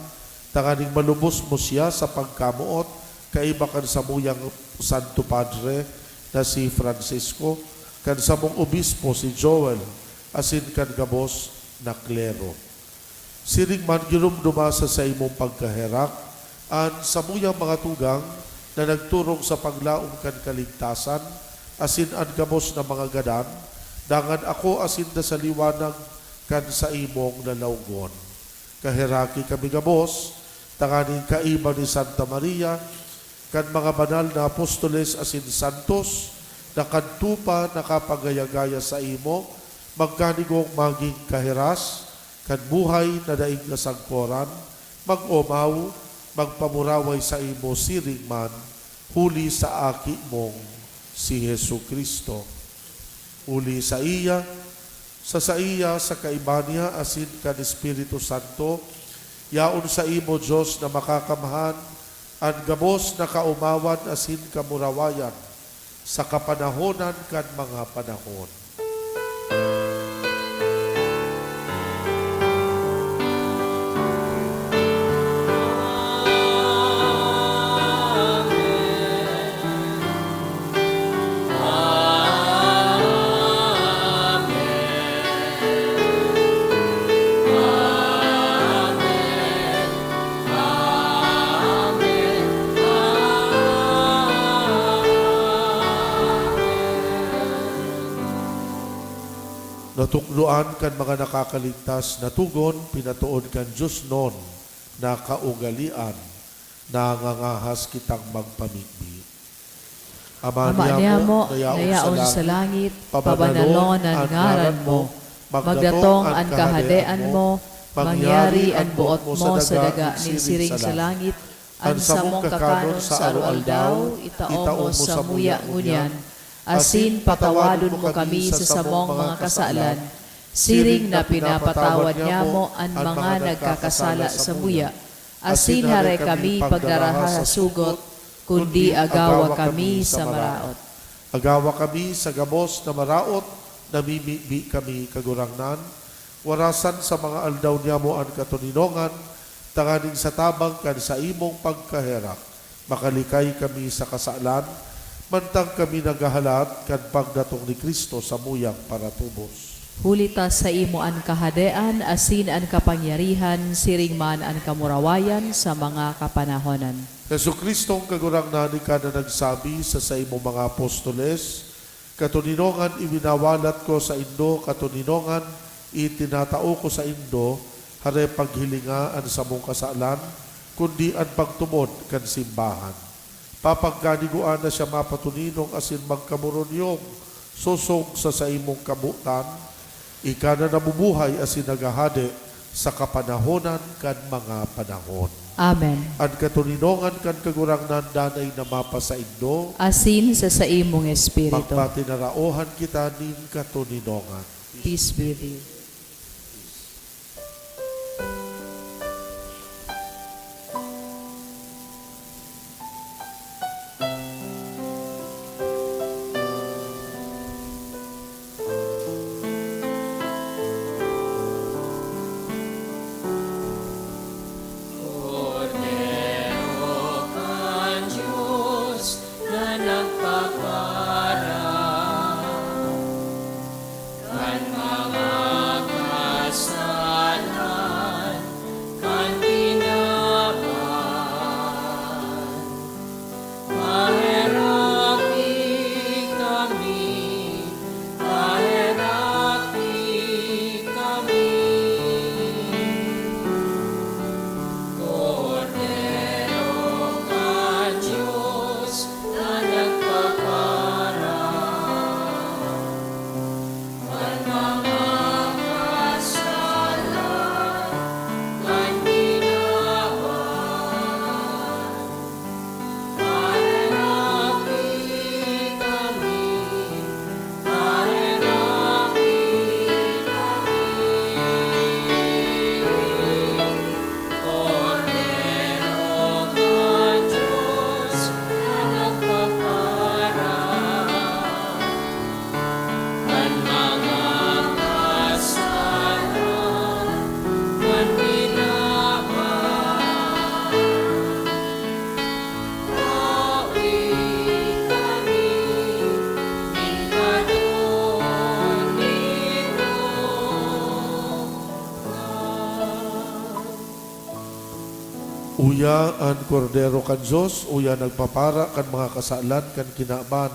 tanganing malubos mo siya sa pagkamoot, kaiba kan samuyang Santo Padre na si Francisco, kan samong obispo si Joel, asin kan gabos na klero. Siring man, giromdoma sa saimong pagkaherak an samuyang mga tugang na nagturong sa paglaom kan kaligtasan, asin an gabos na mga gadan, dangan ako asin da sa liwanag kan saimong lalawgon. Kaheraki kami gabos, tanganing kaiba ni Santa Maria, kan mga banal na apostoles asin santos na kadto pa nakapagaya-gaya saimo, magkanigong magin kahiras kan buhay na daing kasagkoran, mag-omaw, magpamuraway saimo siring man, huli sa Aki mong si Jesu-Cristo. Huli saiya, sa saiya, sa kaiba niya, asin kan Espiritu Santo, yaon saimo, Dios na Makakamhan, an gabos na kaomawan asin kamurawayan sa kapanahonan kan mga panahon. Natukdoan kan mga nakakaligtas na togon, pinatood kan diosnon na kaugalean, nangangahas kitang magpamibi. Ama Ama niamo, niamo, na yaon sa langit, pabanalon an ngaran mo, magdatong an kahadean mo, mangyari an boot mo sa daga nin siring sa langit. An samong kakanon sa aroaldaw, itao mo samuya ngunyan, asin patawadon mo kami sa samong mga kasalan, siring na pinapatawad nyamo an mga nagkakasala samuya. Asin hare kami pagdaraha sa sugot, kundi agawa kami sa maraot. Agawa kami sa gabos na maraot, namimibi kami, Kagurangnan, warasan sa mga aldaw niamo an katoninongan, tanganing sa tabang kan saimong pagkaherak, makalikay kami sa kasalan, mantang kami naghahalat kan pagdatong ni Cristo samuyang paratubos. Huli ta saimo an kahadean asin an kapangyarihan siring man an kamurawayan sa mga kapanahonan. Jesu-Cristong Kagurangnan, ika na nagsabi sa saimong mga apostoles, "Katoninongan iwinawalat ko saindo, katoninongan itinatao ko saindo, Hare paghilinga an samong kasalan, kundi an pagtubod kan simbahan. Papagkanigoan na siya mapatoninong asin magkamuronyong sosog sa saimong kabotan, ika na nabubuhay asin naghahade sa kapanahonan kan mga panahon. Amen. An katoninongan kan Kagurangnan danay na mapasaindo. Asin sa saimong espiritu. Magpatinaraohan kita nin katoninongan. Peace be with you. Kordero kan Dios na nagpapara kan mga kasalan kan kinaban. Paheraki kami, paheraki kami. Kordero kan Dios na nagpapara kan mga kasalan kan kinaban. Paheraki kami, paheraki kami. Kordero kan Dios na nagpapara kan mga kasalan kan kinaban. Hawi kami nin katoninongan. Uya an Kordero kan Dios, uya nagpapara kan mga kasalan kan kinaban.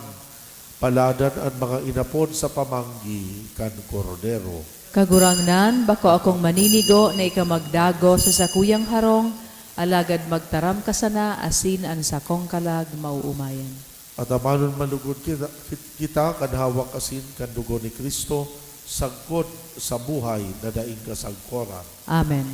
Paladan an mga inapod sa pamanggi kan Kordero. Kagurangnan, bako akong maninigo na ika magdagos sa sakuyang harong, alagad magtaram ka sana asin an sakong kalag maoomayan. At amanon malugod kita, kita kan hawak asin kan dugo ni Cristo, sagkod sa buhay na daing kasagkoran. Amen.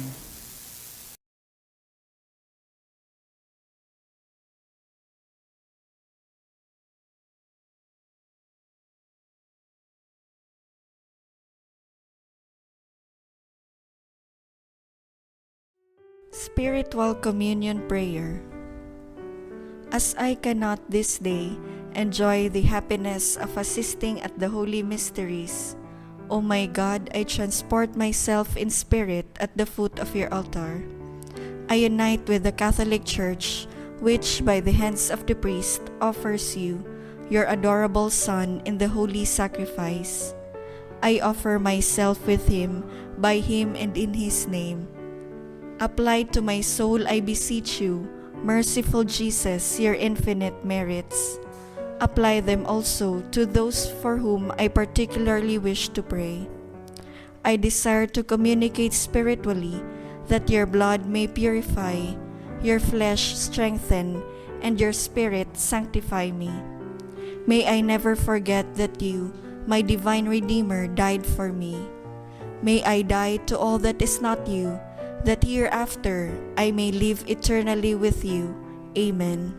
Spiritual Communion Prayer. As I cannot this day enjoy the happiness of assisting at the Holy Mysteries, O my God, I transport myself in spirit at the foot of your altar. I unite with the Catholic Church, which by the hands of the priest offers you, your adorable Son, in the holy sacrifice. I offer myself with him, by him, and in his name. Apply to my soul, I beseech you, merciful Jesus, your infinite merits. Apply them also to those for whom I particularly wish to pray. I desire to communicate spiritually, that your blood may purify, your flesh strengthen, and your spirit sanctify me. May I never forget that you, my divine Redeemer, died for me. May I die to all that is not you, that hereafter I may live eternally with you. Amen.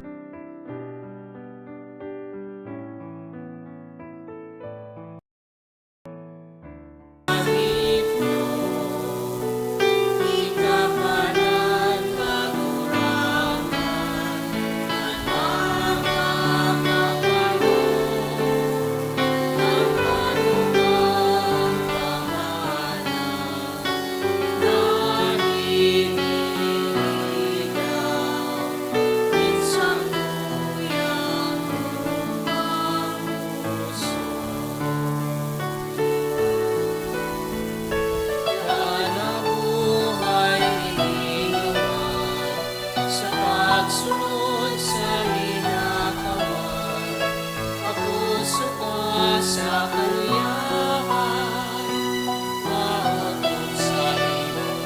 Sa pagsunod sa linakawan, papuso ka sa kaliyahan, maotok sa imong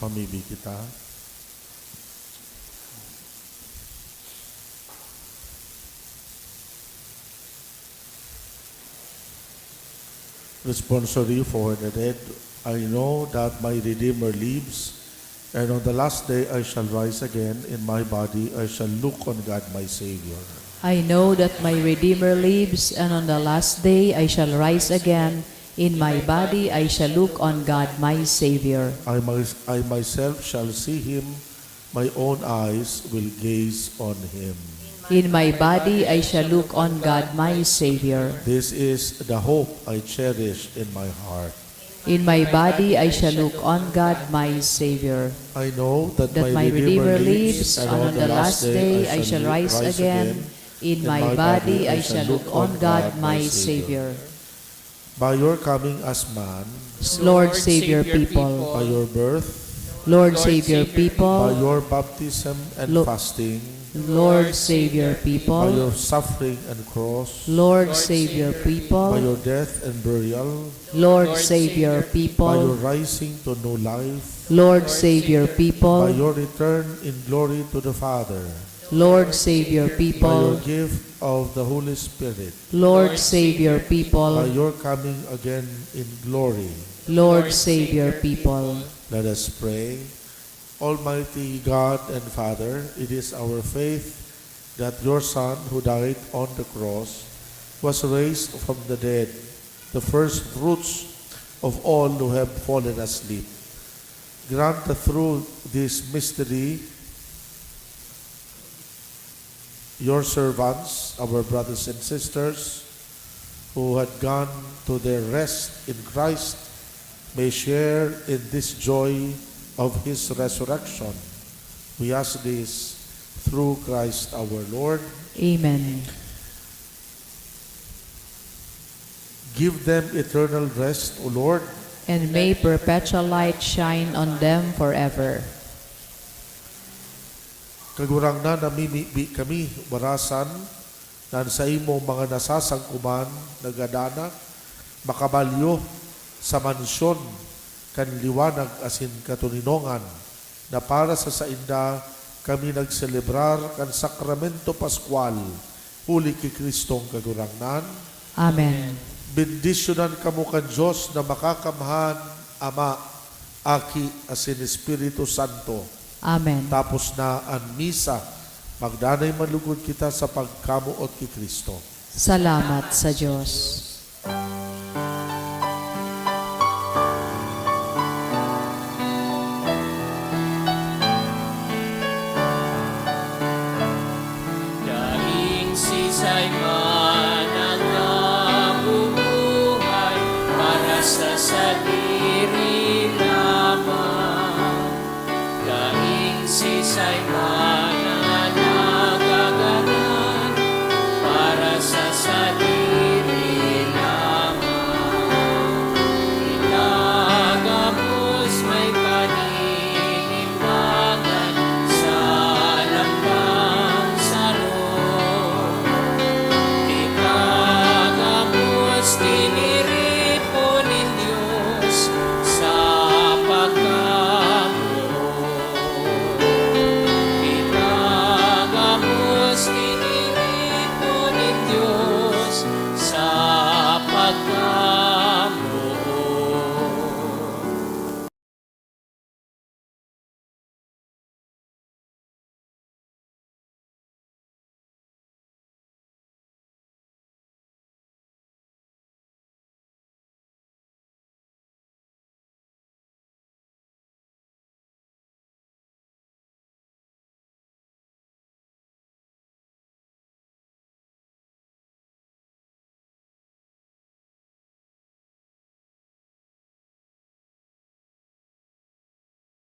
Mamibi kita. Responsory for the dead. I know that my Redeemer lives, and on the last day I shall rise again. In my body I shall look on God my Savior. I know that my Redeemer lives, and on the last day I shall rise again. In my body I shall look on God my Savior. I, my, I myself shall see him, my own eyes will gaze on him. In my body I shall look on God my Savior. This is the hope I cherish in my heart. In my body I shall look on God my Savior. I know that, that my Redeemer lives, and on the last day I shall rise again. In my body I shall look on God my Savior. By your coming as man, Lord, save your people. By your birth, Lord, save your people. By your baptism and Lo- fasting, Lord, save your people. By your suffering and cross, Lord, save your people. By your death and burial, Lord, save your people. By your rising to new life, Lord, save your people. By your return in glory to the Father, Lord, save your people. By your gift of the Holy Spirit, Lord, save your people. By your coming again in glory, Lord, save your people. Let us pray. Almighty God and Father, it is our faith that your Son, who died on the cross, was raised from the dead, the first fruits of all who have fallen asleep. Grant that through this mystery, your servants, our brothers and sisters, who had gone to their rest in Christ, may share in this joy of his resurrection. We ask this through Christ our Lord. Amen. Give them eternal rest, O Lord. And may perpetual light shine on them forever. Kagurangnan, namimibi kami, barasan, na an saimong mga nasasagkoman nagadanak, makabalyo sa mansyon kan liwanag asin katoninongan, na para sa sainda kami nagselebrar kan Sakramento Pascual, huli ki Cristong Kagurangnan. Amen. Bendisyonan kamo kan Dios na Makakamhan, Ama, Aki, asin Espiritu Santo. Amen. Tapos na an misa, magdanay man lugod kita sa pagkamoot ki Cristo. Salamat sa Dios.